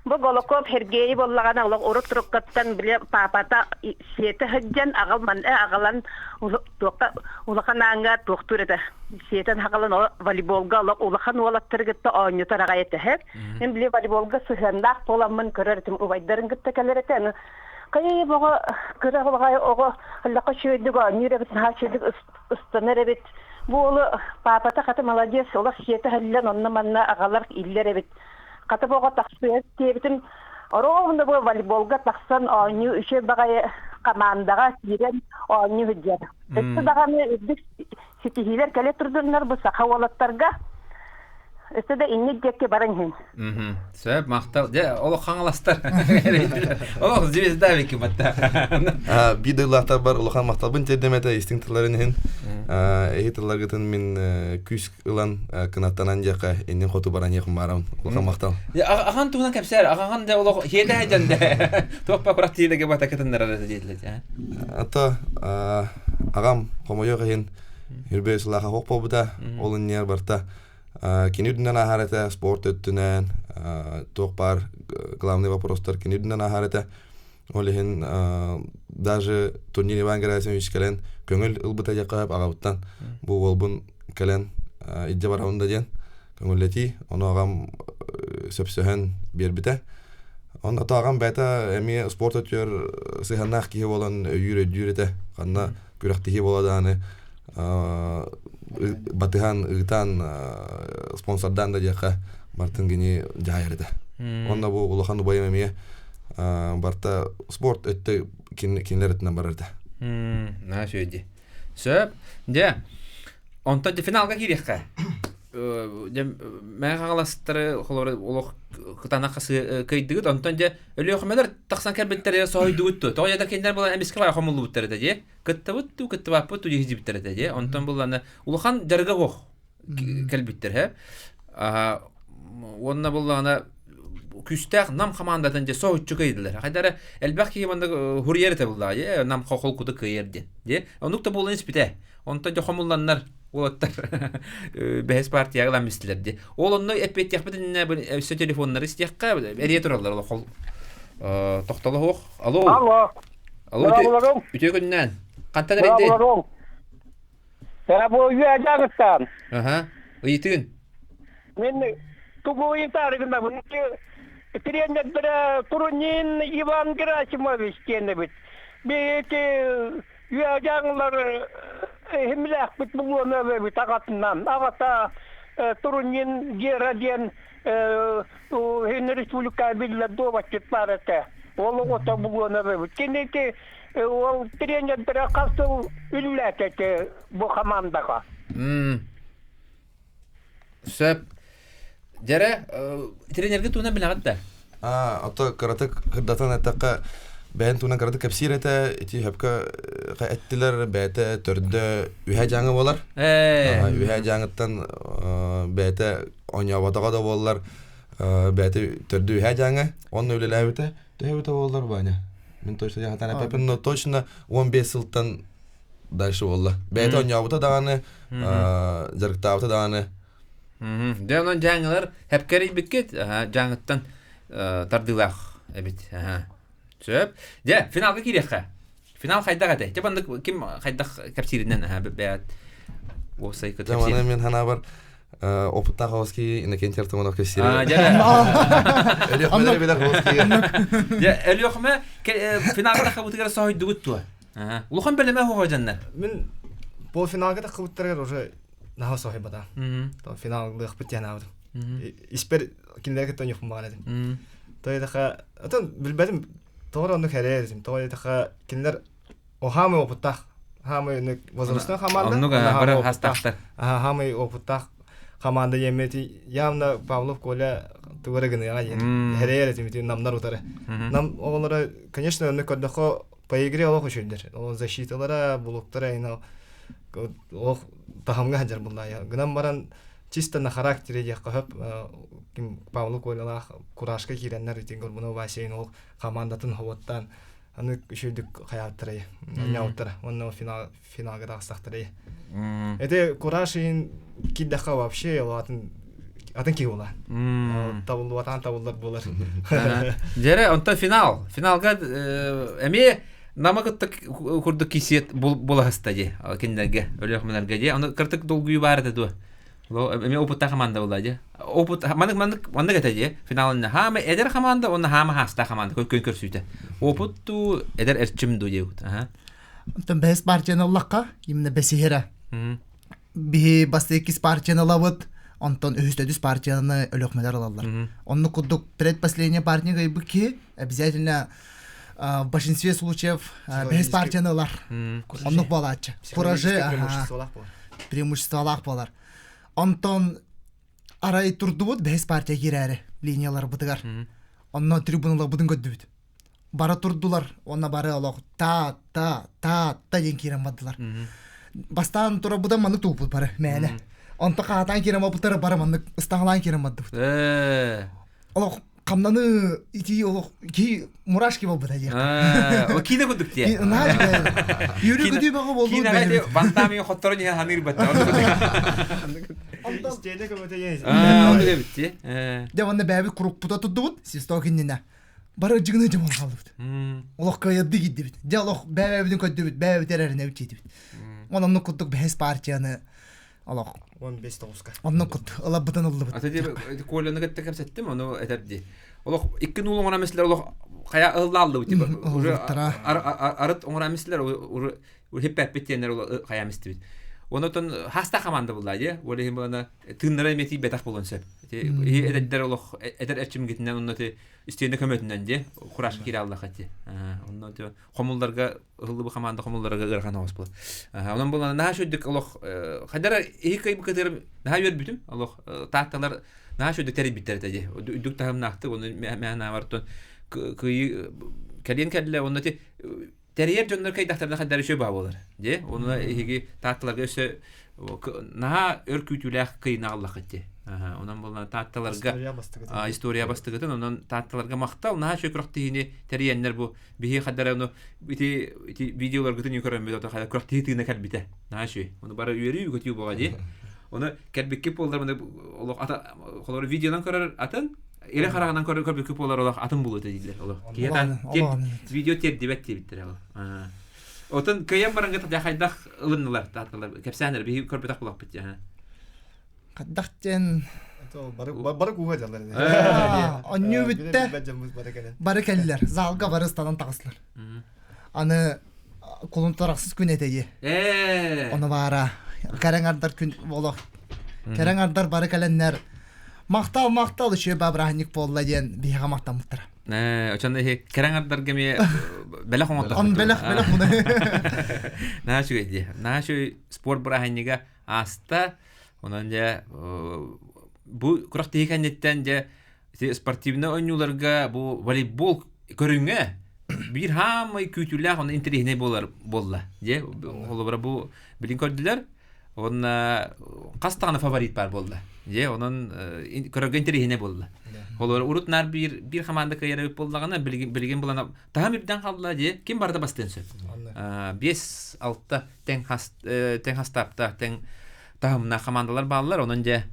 Бу Голоков Сергейи буоллаҕына олох урут туруккаттан били паапата сиэтэ сылдьан аҕал манна аҕалан туохха улахан ааҥҥа туохтуур этэ сиэтэн аҕалан волейболга олох улахан уолаттары кытта оонньотор аҕай этэ мин били волейболга сыһыаннаах буоламмын көрөр этим убайдарын кытта кэлэр этэ аны хайа оҕо кыра оҕо оҕо аллаха үчүгэйдик оонньуур эбит наһаа үчүгэйдик ыстанар эбит бу уолу паапата хата молодец олох сиэтэ иһэллэн онно-манна аҕалар иллэр эбит Хата оҕо тахсыа диэбитим, ровно бу волейболга тахсан оонньуу үчүгэй баҕайы хамаандаҕа киирэн оонньуу сылдьар. Өссө даҕаны үрдүк ситиһиилэр кэлэ турдуннар бу саха уолаттарга. Өссө да инник диэки баран иһин. Сөп, махтал. Дьэ, олох хаҥаластар. Олох звезда вики батта. Биир дойдулаахтарбар улахан махталбын тиэрдэм этэ истиҥ тылларын иһин. Эһи тылларгытын мин күүс ылан кынаттанан диэххэ иннин хоту баран иэхин баарам улахан махтал ахан туһунан кэпсээр ахан да олох хиэдэ дьон да туох па курах тиилэгэ бата кытыннарар диэтилэр ата аҕам хомойуох иһин үрбэ сылааха хоқ буолбута ол иннигэр барта кини үрдүнэн ааһар этэ спорт өттүнэн туох баар главный вопростар кини үрдүнэн ааһар этэ Ол иһин даже турнир Иван Герасимович кэлэн көҥүл ылбыта диэххэ аҕабыттан бу уолбун кэлэн илдьэ барабын да диэн көҥүллэтии. Ону аҕам сөпсөһөн биэрбитэ. Онно аҕам бэйэтэ эмиэ спорт өттүгэр сыһыаннаах киһи буолан өйүүр өйдүүр этэ. Ханна күрэхтэһии буола даҕаны батыһан, ыытан, спонсордаан да диэххэ бартын кини дьаһайар этэ. Онно бу улахан убайым эмиэ барта спорт өттө кинилэр өттүнэн барар этэ. Наһаа үчүгэй дии. Сөп. Дьэ, онтон финалга киириэххэ. Дьэ, Мэҥэ Хаҥаластары холобура олох кытаанах кыайдыгыт, онтон дьэ Өлүөхүмэлэр тахсан кэлбиттэрэ соһуйдугут дуо? Тоҕо дьэ кинилэр буолан эмискэ баҕа хомуллубуттар этэ дии. Кыттабыт дуу, кыттыбаппыт дуу дии этэ дии. Онтон булланы улахан дьарыга суох кэлбиттэр һэ. Уонна буллаҕына күүстээх Нам хамаандатын дьэ соһуччу кыайдылар. Хайдара элбэх киһи манна хуруйар этэ буллаҕа дии. Нам холкута кыайар диэн. Дии. Оннук да буолан испитэ. Онтон дьэ хомулланнар уолаттар бэһис партияҕа ылан бистилэр дии. Ол онно эппиэттиэхпит иннинэ өссө телефоннары истиэххэ эрийэ тураллар ол тохтоло суох. Алло. Алло. Алло, үтүө күннээн. Хантан эрийдин? Бу үөдээҕиттэн. Аха. Ыйытыын. Мен тугу ыйытаары гынабын. Тренердэрэ Турунин Иван Герасимович диэн эбит. Биһиги үөдээҥлэр химилээхпит булуона эбит аҕатынан. Аҕата Турунин Гера диэн Хин республика биллэр дуобатчыт баар этэ. Ол оҕото булуона эбит. Киники ол тренердэрэ хас сыл үлэлээтэ ити бу хамаандаҕа? Сөп. Дьэрэ, тренергэ туһунан билэҕит да? Ото кыратык кырдатан эттэххэ, бэйэн туһунан кыратык кэпсиир этэ, ити хөпкө эттилэр, бэйэтэ төрдө үһэ дьааҥы буолар. Үһэ дьааҥыттан бэйэтэ оонньооботоҕо да буоллар, бэйэтэ төрдө үһэ дьааҥы, онно үлэлээбитэ. Төһөбүтэ буоллар, Ваня? Мин точно хатан эппэппин, но точно 15 сылтан дальше буолла. Бэйэтэ оонньообута даҕаны, дьарыктаабыта даҕаны. Дьэ онон дьааҥылар хэпкэрийбиккит дьааҥыттан тардыылаах эбит. Сөп. Дьэ, финалга киириэххэ. Финал хайдах этэй? Дьэ маннык ким хайдах кэпсииринэн бэйэт уопсай кэпсиир. Мин ханаабар опыттаах Оски Иннокентий Артамонов кэпсиир. Өлүөхмэлэри билэр Оски. Дьэ, Өлүөхмэ финалга таххабытыгар соһуйдугут туо? Улахан бэлэмэ оһоҕо дьаннар. Мин полуфиналга таххыбыттарыгар уже наһаа соһуйбата. Финаллыахпыт диэн аабытым. Испэр кинилэргэ кытта ойньуохпун баҕар этим. То этаха, отон билбэтим, тоҕо оннук эрээр этим. Тоҕо этаха кинилэр хаамай опыттаах, хаамай возрастной команда. Оннук бары хастаахтар. Хаамай опыттаах команда диэммити явно Павлов Коля тугара гыныаҕа диэн. Эрэйэр этим ити намнар утары. Нам оҕолоро, конечно, онно көрдөххө по игре олох үчүгдэр. Ол защиталара, блоктара ина олох таһымҥа сылдьар буллаайа. Гынан баран чисто на характере диэххэ сөп ким Павло Колялаах куражка киирэннэр ити Горбунов Васяин ол командатын хоботтаан аны үчүгдүк хайааттарай ньауттара уонна финал финалга тахсахтарай. Это кураж иин киирдэххэ вообще атын атын киһи буолар. Табыллыбатаан табыллар буолар. Дьэрэ, онтон финал. Финалга эмиэ нама кытта курдук кисиэт булаһыста дии кинилэргэ, өлүөхмэлэргэ дии. Ону кыртык долгуйуу баар этэ дуо? Эмиэ опыттаах команда буолла дии. Опыт маннык маннык маннык этэ дии. Финалын хаама эдэр команда уонна хаама хаастаах команда көн көрсүүтэ. Опыт дуу, эдэр эрчим дуу диэбит. Онтон бэһис партияны ыллахха, именно бэсиһэрэ. Биһи бастакы иккис партияны ылабыт, онтон үһүс партияны өлөхмөлөр ылаллар. Оннук курдук предпоследняя партия кыайбыт киһи обязательно в большинстве случаев бэһис партияны ылар. Оннук буолааччы. Куражы преимуществолаах буолар. Онтон арай турдубут бэһис партия киирээри линияларбытыгар. Онно трибуналарбытын көрдүбүт. Бара турдулар уонна бары олох та та та та диэн киирэн бардылар. Бастаан турарбытан маннык тууппут бары мээнэ. Онто хаатаан киирэн барбыттара бары маннык ыстаҥалаан киирэн бардыбыт. Олох хамнаны ити олох ки мурашки болбута диэх. О киинэ курдук тиэ. Үөрүү көтүү бөҕө болду. Киинэҕэ бантаамыйы хотторон иһэн ханыыр батта. Истиэнэ көмөтө иһэн. Оннук эбит ти. Дьэ уонна бэйэбит куруппута турдубут, свисток иннинэ. Бары ырдьыгыныы дьомон хааллыбыт. Олох кыайырды киирдибит. Дьэ олох бэйэбитин көрдүбүт, бэйэбит эрэринэбит диэтибит. Онон оннук курдук бэһис партияны олох 15 тоҕуска. Оннук курдук ылабытын ыллыбыт. Ата ди Коляны кытта кэпсэттим, ону этэр ди. Олох икки нуул оҥорон мислер олох хайа ыллааллыбыт типа. Уже арыт оҥорон мислер уже хиппэппит диэннэр хайа мистибит. Онотон хаста команда булла ди. Ол иһин булана тыыннара эмиэ тиийбэтэх буолуон сөп. Ити эдэрдэр олох эдэр эрчимгитинэн онно ти истиэнэ көмөтүнэн ди кураж киирэ аллаха ти. Онно ти хомулларга ыһыллыбы команда хомулларга ыарахан оҕус буолар. Онон буолан наһаа шөйдүк олох хайдара иһи кыйбы кытырым наһаа үөрбүтүм олох таатталар наһаа шөйдүк тэрийбиттэр этэ ди. Үрдүк таһымнаахтык оны мээнэ кыйы кэлиэн кэллэ онно ти тэрийэр дьоннор кайдахтарына хайдары үчүгэй баа буолар. Дьэ, онно эһиги таатталарга өссө наһаа өр күүтүүлээх кыйына аллахыт дии. Онон буолан таатталарга история бастыгытын, онон таатталарга махтал, наһаа үчүгэй күрэхтэһиини тэрийэннэр бу биһи хадара ону ити ити видеоларгытын көрөммүт ото хада күрэхтэһии тыына кэлбитэ. Наһаа үчүгэй. Ону бары үөрүү көтүү буола дии. Ону кэлбикки буоллар олох ата холор видеонан көрөр атын Илэ хараҕынан көрбүккү буолар олох атын булута дииллэр олох. Видео тиэрдибэт диэбиттэрэ ол. Отон кыайан баранга тадя хайдах ылыннылар тааталар кэпсээннэр биһи көрбөтөх булахпыт дьэ. Хайдах диэн бары бары кууга дьаллар. Онньуу бүттэ. Бары кэллэр. Залга бары ыстанан таҕыстылар. Аны кулун тарахсыз күн этэйи. Ону баара кэрэҥ ардар күн олох кэрэҥ ардар бары кэлэннэр махтал махтал үчүгэй бырааһынньык буолла диэн биһиэхэ махтаммыттара. Очон иһи кэрэҥ ардарга эмиэ бэлэх оҥордохпут. Он бэлэх бэлэх муна. Наһаа үчүгэй дии. Наһаа үчүгэй спорт бырааһынньыга ааста. Онон дьэ бу күрэхтэһии кэнниттэн дьэ. Ити спортивнай оонньууларга бу волейбол көрүҥэ биир хаамай күүтүүлээх онно интэриэһинэй буолар буолла. Дьэ, холобура бу билин көрдүлэр. Уонна хас даҕаны фаворит баар буолла. Дьэ, онон көрөргө интэриэһинэй буолла. Холобура урут наар биир биир хамаанда кыайар эбит буоллаҕына, билигин билигин булана таһым үрдэн хаалла дьэ, ким барыта бастыан сөп. 5-6 тэҥ хас тэҥ хастааптаах тэҥ таһымнаах хамаандалар бааллар. Онон дьэ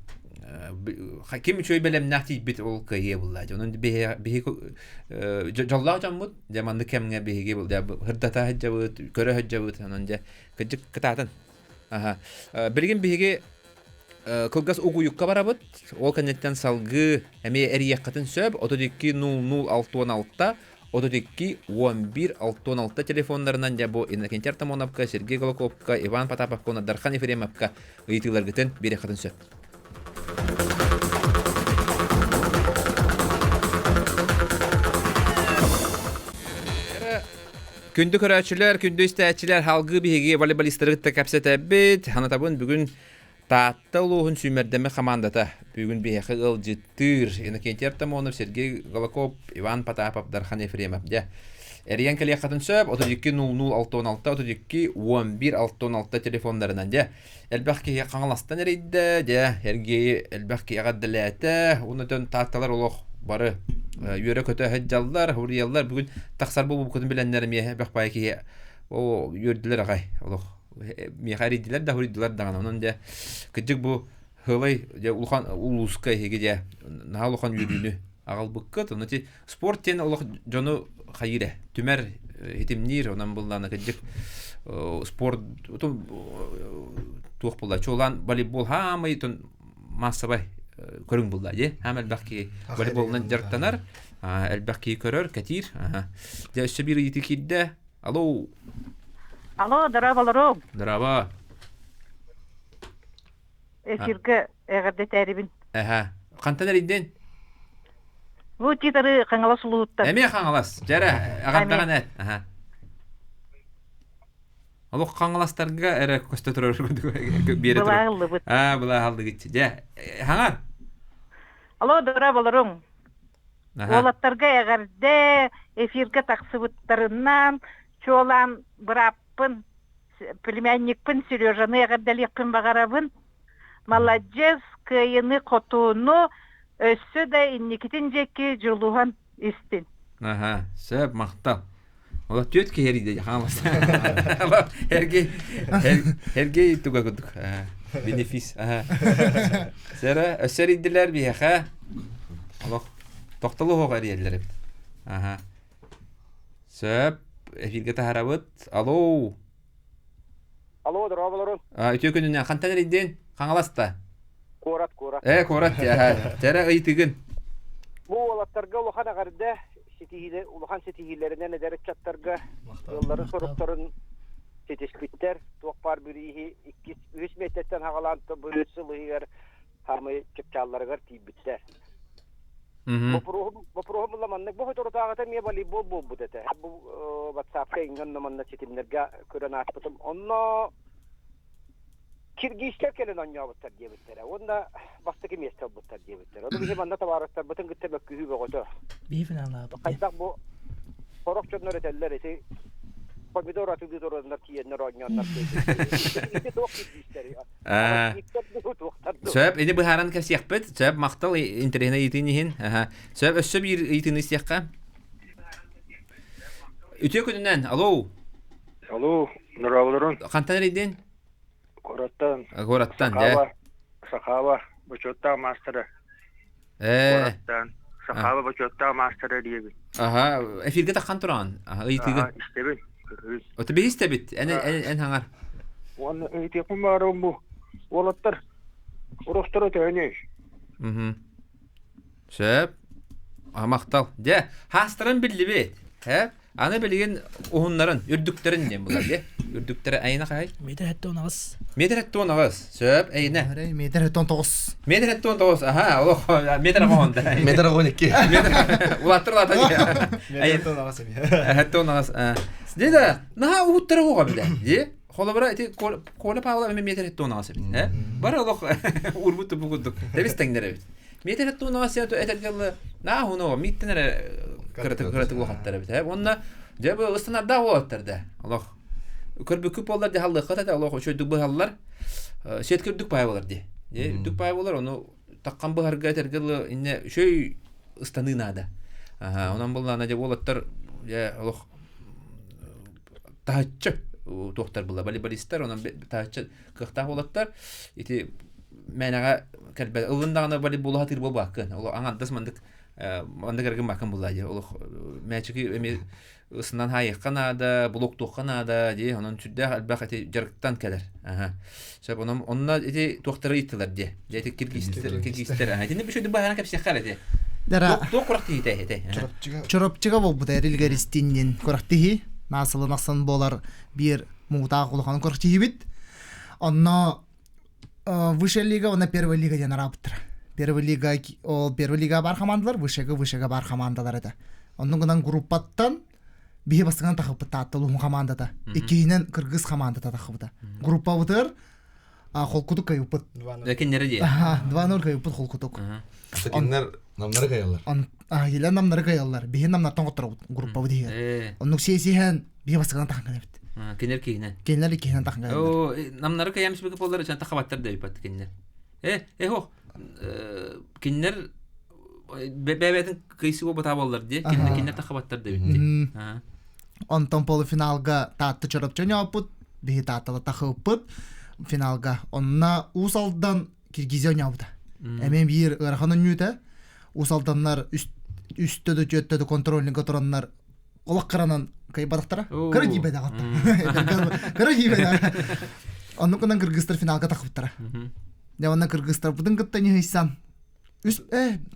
ким үчүгэй бэлэмнээх тиийбит ол кыайыа булла. Онон биһи дьоллоох дьоммут дьэ маннык кэмҥэ биһиги хырдата сылдьабыт, көрө сылдьабыт. Онон дьэ кырдьык кытаатын. Аха. Билигин биһиги кылгас угуйукка барабыт. Ол кэнниттэн салгыы эмиэ эрийиэххитин сөп. 32 00 66 32 11 66 телефоннарынан дьэ бу Иннокентий Артамоновка, Сергей Голоковка, Иван Потаповка уонна Дархан Ефремовка ыйытыыларгытын биэриэххитин сөп. Күндү көрөөччүлэр, күндү истээччилэр, халгыы биһиги волейболистары кытта кэпсэтэбит. Ханатабын бүгүн Таатта улууһун сүүмэрдэммит хамаандата бүгүн биһиэхэ ыалдьыттыыр Иннокентий Артамонов, Сергей Голокоп, Иван Потапов, Дархан Ефремов. Дьэ, эрийэн кэлиэххитин сөп. 32 00 66 32 11 66 телефоннарынан. Дьэ, элбэх киһи Хаҥаластан эрийдэ. Дьэ, Сергейи элбэх киһи эҕэрдэлээтэ. Уонна Таатталар олох бары үөрэ-көтө сылдьаллар, суруйаллар. Бүгүн тахсар буолбуккутун билэннэр эмиэ элбэх баай киһи о үөрдүлэр аҕай олох миэхэ эрийдилэр да суруйдулар даҕаны онон дьэ кырдьык бу һылай дьэ улахан улууска эһиги дьэ наһаа улахан үөрүүнү аҕалбыккыт ону ти спорт диэн олох дьону хайыыр ээ түмэр хитимниир онон буллаана кырдьык спорт туох булла чуолаан волейбол хаамай маассабай көрүҥ булла дии хаам элбэх киһи волейболунан дьарыктанар элбэх киһи көрөр кэтиир дьэ өссө биир ыйытыы киирдэ Алло. Алло, здорово, Здорово. Эфиргэ эҕэрдэтээрибин. Эһэ. Хантан эрийдин? Бу титары Хаҥалас улууһуттан. Эмиэ Хаҥалас. Дьэрэ, эҕэрдэҕин эт. Аха. Олох Хаҥаластарга эрэ көстө турар биэрэ турар. Былааһыллыбыт. Аа, былааһыллыгыт. Дьэ, хаҥар. Алло, здорово, Уолаттарга эҕэрдэ, эфиргэ тахсыбыттарынан, чуолаан бырааппын, племянникпын Сережаны эҕэрдэлиэхпин баҕарабын. Маладьыас, кыайыны-хотууну өссө да инникитин диэки дьулуһан истин. Аха, сөп, махтал. Ола түөрт киһи эрийдэ хаамас. Эргей, эргей туга курдук. Бенефис. Сэрэ, өссө эрийдилэр биһиэхэ. Олох тохтолу оһох эрийэллэр эбит. Аха. Сөп, эфиргэ таһарабыт. Алло. Алло, дорооболорун. Үтүө күнүнэн хантан эрийдин? Хаҥаласта. Куорат, куорат. Э, куорат, Тэрэ ыйытыгын. Бу уолаттарга улахан эҕэрдэ ситиһиилэр улахан ситиһиилэринэн эдэр ыччаттарга ыалларын соруктарын ситиспиттэр. Туох баар бирииһи иккис, үһүс миэстэттэн хаҕалаан бу сыл иһигэр хаамай чыпчаалларыгар тиийбиттэр. Боппуруоһум боппуруоһум була маннык бу соторутааҕыта эмиэ волейбол буолбут этэ. Бу WhatsApp-ка иҥэн манна ситимнэргэ көрөн ааспытым. Онно Киргизтэр кэлэн оонньообуттар диэбиттэрэ уонна бастакы миэстэ ылбыттар диэбиттэрэ. Ону биһи манна табаарыстарбытын кытта мөккүһүү бөҕөтө. Биһи финаллаабыт. Хайдах бу сорох дьоннор этэллэр ити помидор атылыы тураннар тиийэннэр оонньооннор ити туох киргизтэри Сөп, ини быһааран кэпсиэхпит. Сөп, махтал интэриэһинэй ыйытыын иһин. Сөп, өссө биир ыйытыыны истиэххэ. Үтүө күнүнэн, алло. Алло, здравствуйте. Хантан эрийдин? Куораттан. Куораттан, дьэ. Сахаба, бочуоттаах маастара. Ээ. Куораттан. Сахаба бочуоттаах маастара диэбит. Аха, эфиргэ таххан тураҕын. Аха, ыйытыыгын. Истэбин. Ото биһи истэбит. Эн эн хаҥар. Уонна ыйытыахпын баарым бу. Уолаттар уростара төһөнүй? Мгм. Сөп. Махтал. Дьэ, хаастарын биллибит. Э? Аны билигин уһуннарын, үрдүктэрин диэн булар дьэ. Үрдүктэрэ айына хаһай? Метр хэтте он аҕыс. Метр хэтте он аҕыс. Сөп, эйинэ. Метр хэтте он тоҕус. Метр хэтте он тоҕус. Аха, олох метр оҕонда. Метр оҕон икки. Улаттыр улаттыр. Метр хэтте он аҕыс эмиэ. Хэтте он аҕыс. Дьэ да, наһаа уһуттара оҕо билэ. Дьэ, холобура ити Коля Павлов эмиэ метр хэтте он аҕыс эбит. Бары олох урбут тупу курдук. Тэбис тэҥнэр эбит. Метр туна сету этергелы на хуно миттен эрэ кыратык кыратык улахаттар эбит. Онна дьэ бу ыстанардаах уолаттар да. Олох көрбүккү буоллар дьаһаллыахха да олох үчүгдүк быһаллар. Сетка үрдүк паай болар ди. Дьэ үрдүк паай болар ону таххан быһарга этергелы инне үчүй ыстаныы наада. Онон буллаана дьэ уолаттар дьэ олох таһыччы туохтар була волейболисттар онон таһыччы кыахтаах уолаттар ити мээнэҕэ кэлбэт ыллын даҕаны волейболу сатыыр буолбаккын ол аҥардас мандык маннык эргин баккын булла дии олох мээчики эми ысынан хаайыахха наада блоктуохха наада дии онон сүрдээх элбэх ити дьарыктан кэлэр сөп онон онно ити туохтары ыйыттылар дии дьэ ити киргизтэр киргизтэр итини бүшөдү баһаран кэпсиэххэ эрэ Дара туох курах тиһитэ ити Чурапчыга буолбута эрилгэр истиннин курах тиһи наасылын ахсын буолар биир муҥутаах улахан курах тиһибит онно высшая лига уонна первая лига диэн араабыттара. Первая лига ол первая лига бар командалар, высшая высшая бар командалар это. Оннун гынан группаттан биһи бастыган тахыппыт Таатта улууһун командата. Иккиһинэн кыргыз командата тахыбыта. Группабытыр холкутук кайыппыт. Киннери дии. 2-0 кайыппыт холкутук. Киннер намнары кайаллар. Илен намнары кайаллар. Биһи намнартан котторобут группабыт иһигэр. Оннук сиэсиһэн биһи бастыган тахан кэлэбит. Кинер киһинен. Кинилэр иккиһинэн тахан кэлэллэр. Оо, намнары кайам сибики боллар ичэн тахабаттар да бипат киннер. Э, э хох. Киннер бэбэтин кыйсы бата боллар ди. Киннер киннер тахабаттар да битти. Онтон полуфиналга Таатта Чоропчу ойнооппут, биһи Тааттала тахыппыт финалга. Онно Уус Алдан Киргизия ойнообута. Эмиэ биир ыарахан өннүүтэ. Уус Алданнар үстэ да түөттэ да контрольника тураннар олох кыранан кыайбатахтара. Кыра дьиибэ даҕатта. Кыра дьиибэ Оннук гынан кыргызтар финалга тахыбыттара. Дьэ онно кыргызтарбытын кытта ньыһыйсан үс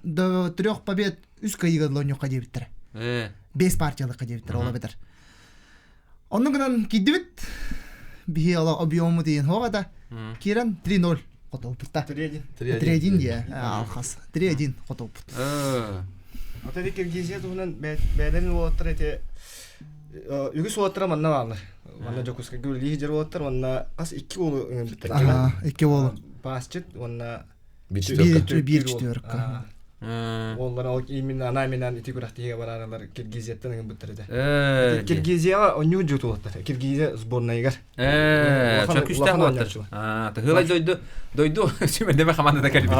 до трех побед үс кыайыыга дылы диэбиттэрэ. Бес партиялыкка диэбиттэрэ ол эбэтэр. Оннук гынан киирдибит. Биһи ола объему диэн хоҕа да киирэн 3-0 хотолбутта. 3-1. 3-1 дие алхас. 3-1 хотолбут. Ата Киргизия туһунан бэйэлэрин уолаттар эти үгүс уолаттара манна бааллар. Манна Дьокуускайга үлэлии сылдьар уолаттар уонна хас икки уолу ыҥырбыттар. Икки уолу. Пасчыт уонна Биир четверка. Уоллар ол именно ана минан ити күрэхтиһигэ барааралар Киргизияттан ыҥырбыттар этэ. Киргизияҕа онньуу дьутулаттар. Киргизия сборнайыгар. Чөкүстээх уолаттар. Тыһылай дойду дойду сүмэрдеме командата кэлбит.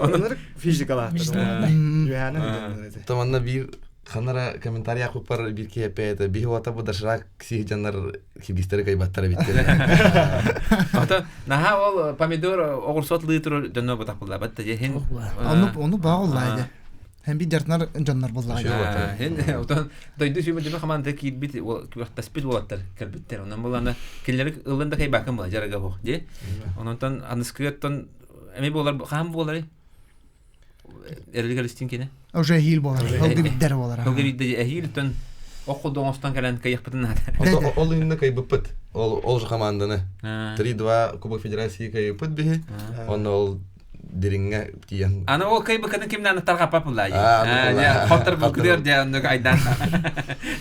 Оннор физикалаахтар. Үһээнэ Таманна биир ханара комментарий акуппар биир киһи эппээтэ биһи уота бу доширак сиһдьаннар киргизтери кайбаттар эбиттер. Ото наһаа ол помидор оҕурсот лыы турар дьонно бутахпыллабат да хин. Ону ону баҕаллаайды. Һәм бит жартнар дьоннор буллаайды. Хин отон дойду сүүмэрдеме команда киирбит күрэхтэспит уолаттар кэлбиттер. Онон булана кинилери ыллын да кайбакын була жарага бох ди. Ононтон аныскыттан эми болар хаан болары эрилгер истин кини. Уже хил болар. Хылгы биддер болар. Хылгы биддер эхил тон Оқу оңостон кэлэн кыйахпытын наада. Ол инна кайбыппыт. Ол ол же команданы. 3-2 Кубок Федерации кайбыппыт биһи. Онно ол дириҥҥэ тиийэн. Аны ол кайбыккатын кимнән тарҕаппат булла. Хоттор букдыр дьэ оннук айдан.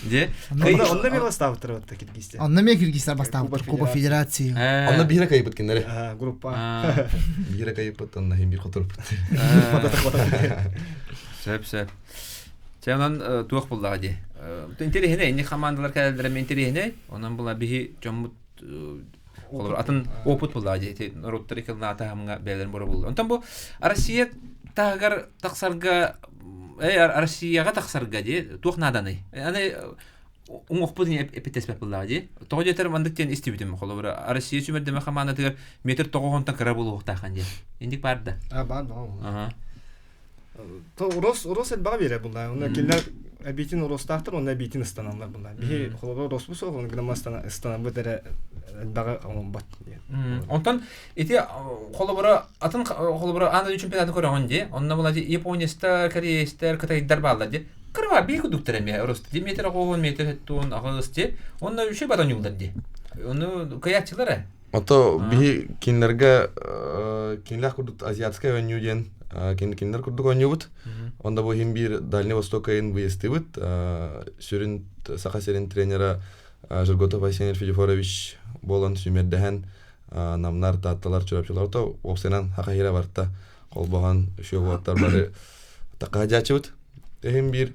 Дьэ. Онно мен бастаабыттар батта киргизтер. Онно мен киргизтер бастаабыттар Кубок Федерации. Онно биирэ кайбыт кинилэри. Группа. Биирэ кайбыт онно хин бир хоторбут. Сөп сөп. Чэ онон туох буллаҕа дии. Интэриэһинэй, инник хамаандалар кэлэллэрэ интэриэһинэй. Онон була биһи дьоммут холобур атын опыт буллаҕа дии. Ити норуоттар иккилнаата хамҥа бэйэлэрин боро булла. Онтон бу Россия таһыгар тахсарга Россияҕа тахсарга дии туох нааданый? Аны уҥуохпут эппиттеспэт буллаҕа дии. Тоҕо диэтэр маннык диэн истибитим. Холобур Россия сүмэрдэмэ хамаандатыгар метр тоҕоһонтон кыра буолуохтаахан диэн. Инник баар да. А баар баар. Урус урус элбэҕи биэрэр буллаа. Онно кинилэр эбиитин урустаахтар, онно эбиитин ыстаналлар буллаа. Биһи холобур урус суох, оны гынан ыстанабыт эрэ элбэҕи оҥорбот диэн. Онтон ити холобура атын холобура аан дойду чемпионатын көрөҕүн дии. Онно була ди японецтар, корейстар, кытайдар бааллар дии. Кырва бии кудуктар эмиэ урус ди метр оҕуһун, метр хеттуун, аҕыс ди. Онно үчү батан юлдар ди. Ону кыйааччылар э. Ото биһи кинилэргэ кинилэр курдук азиатскай оонньуу диэн кинилэр курдук оонньуубут. Онно бу иһин биир Дальний Восток айын выездтыыбыт. Сүрүн Саха сирин тренера Жерготов Айсен Филиппович буолан сүүмэрдэһэн намнар, таатталар, чурапчылар то уопсайынан Саха сирэ барта. холбоһон үчүгэй уолаттар бары такаһадьааччыбыт. Эһим биир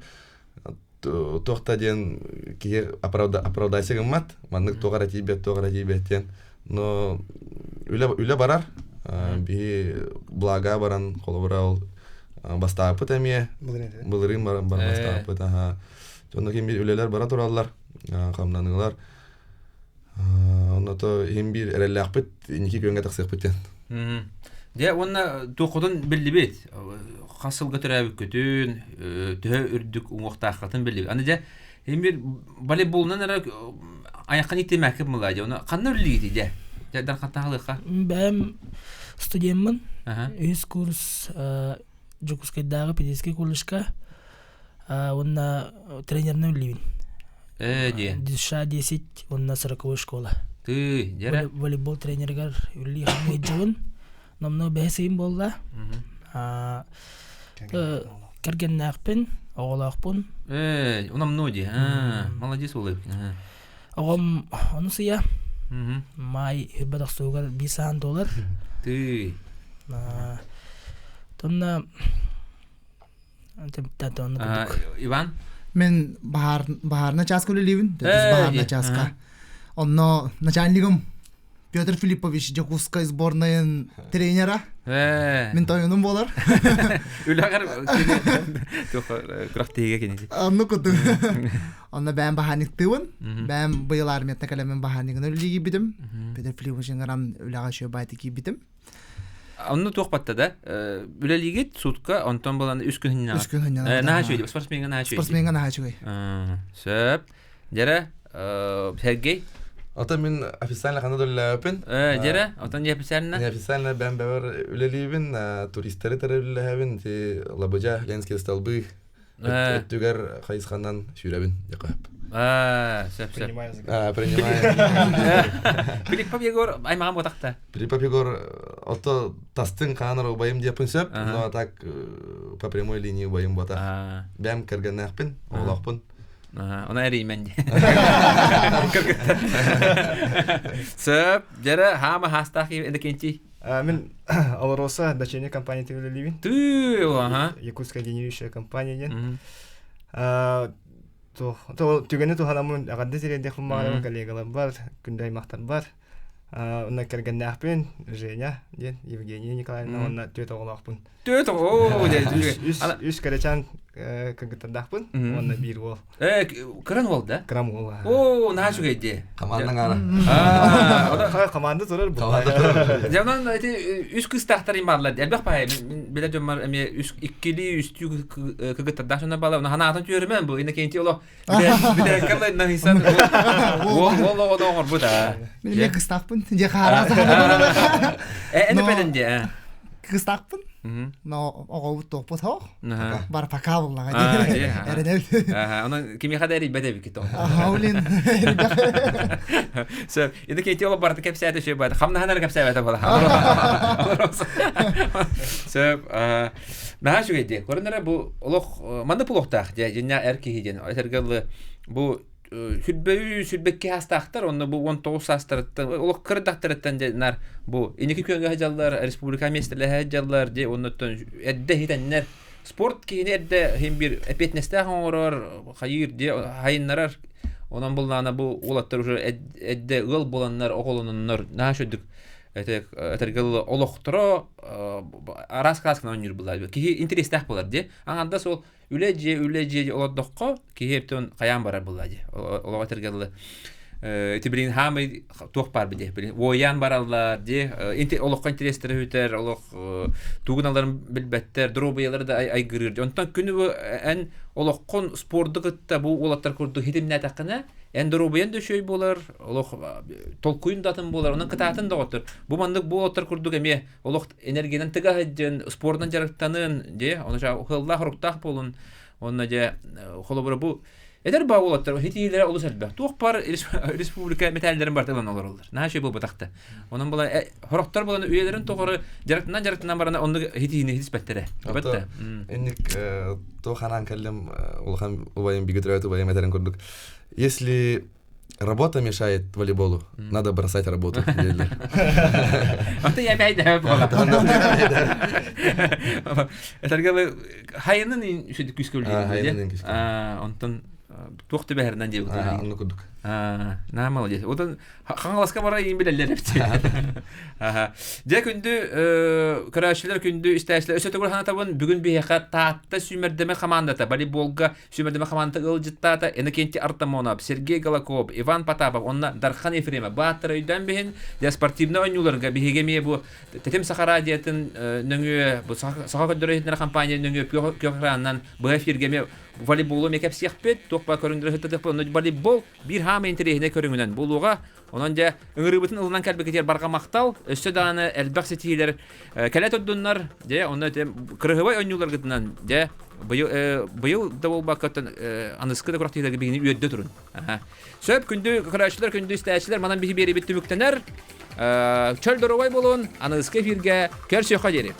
туох та диэн киһи оправдайся гыммат, маннык туох эрэ тиийбэт, туох эрэ тиийбэт диэн. Но үлэ, үлэ барар, биһи блага баран, холобура ол бастааппыт эмиэ, былырыын баран баран бастааппыт, аха. Онно ким биир үлэлэр бара тураллар, хамнаныылар. Онно иһин биир эрэллээхпит, инники күөҥҥэ тахсыахпыт диэн. Дьэ уонна туоххутун биллибит. Хас сылга төрөөбүккүтүн, төһө үрдүк уҥуохтааххытын биллибит. Аны дьэ иһин биир волейболунан эрэ айаххын иттимээккэ мылаа дьэ. Оны ханна үллигитий дьэ? Дьэ дархаттаалыахха. Бэйэм студеммын. Үһүс курс Дьокуускайдааҕы педагогическай колледжка уонна тренеринэн үллүүбүн. Ээ диэ. Душа 10 уонна сороковой школа. Тыы, дьэрэ. Волейбол тренеригэр үллүү хамныйдьабын. Номнуо бэһис ыйым буолла. Кэргэннээхпин, оҕолоохпун. Ээ, номнуо дии. Молодец уолуй. Оҕом онус ыйа. Маай үрбэ тохсугар биир саан доллар. Тыы. Тонна Иван? Мен баһаарна чааска үлэлиибин. Баһаарна чааска. Онно начальнигым Петр Филиппович Дьокуускай сборнайын тренера. Мин тойонум буолар. Үлэҕэр күрэхтэһиигэ кинити. Онну куту. Онно бэйэм баһааниктыыбын. Бэйэм быйыл армияттан кэлэммин баһааникынан үлэлии киирбитим. Петр Филиппович ыҥыран үлэҕэ үчүгэй баайты киирбитим. Онно туох батта да? Үлэлиигит сутка, онтон булан үс күн хынньаҕа. Үс күн хынньаҕа. Наһаа үчүгэй, спортсменга наһаа үчүгэй. Спортсменга наһаа үчүгэй. Сөп. Дьэрэ, Сергей? Ото мин официально ханна да үлэлээбэппин. Дьэрэ, отон не официально? Не официально бэм бэбэр үлэлиибин, туристары тары үлэлэһэбин, ти Лабыдьа, Ленские столбы өттүгэр хайысханан сүүрэбин дьакап. Сөп сөп. Принимаю. Филиппов Егор аймаҕым ботахта. Филиппов Егор ото тастын хаанар убайым диэппин сөп, но так по прямой линии убайым ботах. Бэм кэргэннээхпин, оҕолоохпун. Она эриймэн Сөп, дьэрэ хаама хаастаах эдекенти. Мин Алроса дочерняя компания үлэлиибин. Тыы, аха. Якутская генерирующая компания диэн. Түгэни туһанаммын эҕэрдэ тириэрдиэхпин баҕарабын коллегаларбар, күндү аймахтарбар. Онно кэргэннээхпин Женя диэн Евгения Николаевна уонна түөрт оҕолоохпун. Түөрт оҕо Үс кэрэчээн кыргыттардаахпын уонна биир уол. Э, кыран уол да? Кырам уол. Оо, наһаа үчүгэй дии. Командаң ара. Команда турар бу. Дьэ, онон ити үс кыыстаахтар бааллар. Элбэх баай. Билэр дьоммор эмиэ үс иккилии үстүү кыргыттардаах дьоннор бааллар. Онон ханаатын түөрүмэн бу. Иннокентий олох бүтээккэ наһыйсан уол уол оҕону оҥорбут аа. Мин эмиэ кыстаахпын. Дьэ хаара Э, эн эпэтин дии. Кыстаахпын. Но оҕобут туохпут хоох. Бар пока буллаҕа дии. Эрэнэбит. Онон кимиэхэ да эрийбэт эбиккит тоҕо. Блин. Сөп. Иннокентий олох барыта кэпсээтэ үчүгэй баата. Хамнаһан эрэ кэпсээбэтэ буола. Сөп. Наһаа үчүгэй дии. Көрөн эрэ бу олох маннык буолуохтаах дьэ дьиннээх эр киһи диэн. Этэргэ дылы бу сүрбэйүү сүрбэкки саастаахтар онно бу 19 саастарыттан олох кырдахтарыттан дьэ нар бу инники күөҥҥэ сылдьаллар республика миэстэлэһэ сылдьаллар дьэ оннуттан эрдэ иһитэннэр спорт киһини эрдэ иһин биир эппиэтинэстээх оҥорор хайыыр дьэ хайыннарар онон буллаана бу уолаттар уже эрдэ ыал буоланнар оҕолононнор наһаа үчүгдүк этэргэ дылы олохторо араас кыраасканан оонньуур буолар киһи интэриэстээх буолар дии аҥардас ол үлэ дьиэ үлэ дьиэ олордоххо киһи эптэн хайаан барар буолла дии олоҕо этэргэ дылы ити билин хаамай туох баар дии билин уойаан бараллар дии олоххо интэриэстэрэ үтэр олох тугуналарын билбэттэр доруобуйалары да айгырыыр онтон күнү бу эн олоххун спорду кытта бу уолаттар курдук хитимнээтэххинэ эн доруобуйан да үчүгэй буолар олох толкуйун да атын буолар онон кытаатын доҕоттор бу маннык бу уолаттар курдук эмиэ олох энергиянан тыга сылдьын спордунан дьарыктанын дьэ ону ыһыллаах оруктаах буолун уонна дьэ холобура бу эдэр баа уолаттар хитиилэрэ олус элбэх туох бар республика мэтээллэрин барыта ылан олороллор наһаа үчүгэй буолбатахта онон була хорохтор буолан үйэлэрин тухары дьарыктанан дьарыктанан баран оннук хитиини хитиспэттэрэ бэтте инник туох анаан кэллим улахан убайым бигэ төрөөт убайым этэрин курдук если. Работа мешает волейболу. Надо бросать работу. Аты я бәйдә була. Этәргә хайынын шүдүк күскө үлдү. Онтон туох түбэһэринэн диэбит. Онну курдук. На молодец. Отон Хаҥаласка бара иин билэллэр эбит. Дьэ күндү көрөөччүлэр, күндү истээччилэр, өссө төгүл санатабын, бүгүн биһиэхэ Таатта сүүмэрдэмэ хамаандата волейболга сүүмэрдэмэ хамаандата ыалдьыттаата Иннокентий Артамонов, Сергей Голоков, Иван Потапов уонна Дархан Ефремов бааттара өйдөөн биһин дьэ спортивнай оонньууларга биһиги эмиэ бу Тэтим Саха радиотын нөҥүө бу Саха көрдөрөр иһитиннэрэр компания нөҥүө күөх экранынан быһа эфиргэ эмиэ волейболу эмиэ кэпсиэхпит, туох баар көрүҥнэри сыттатыахпыт, онно волейбол биир хаамай интэриэһинэй көрүҥүнэн буолуоҕа. Онон дьэ ыҥырыыбытын ылынан кэлбиккитигэр барҕа махтал, өссө даҕаны элбэх ситиһиилэр кэлэ турдуннар. Дьэ, онно кырыһыбай оонньууларгытынан дьэ быйыл быйыл да буолбаккаттан аныскы да күрэхтэһиилэргэ биһигини үөрдэ турун. Сөп, күндү көрөөччүлэр, күндү истээччилэр, манан биһи биэриибит түмүктэнэр. Чөл доруобай буолун, аныгыскы эфиргэ көрсүөххэ диэри.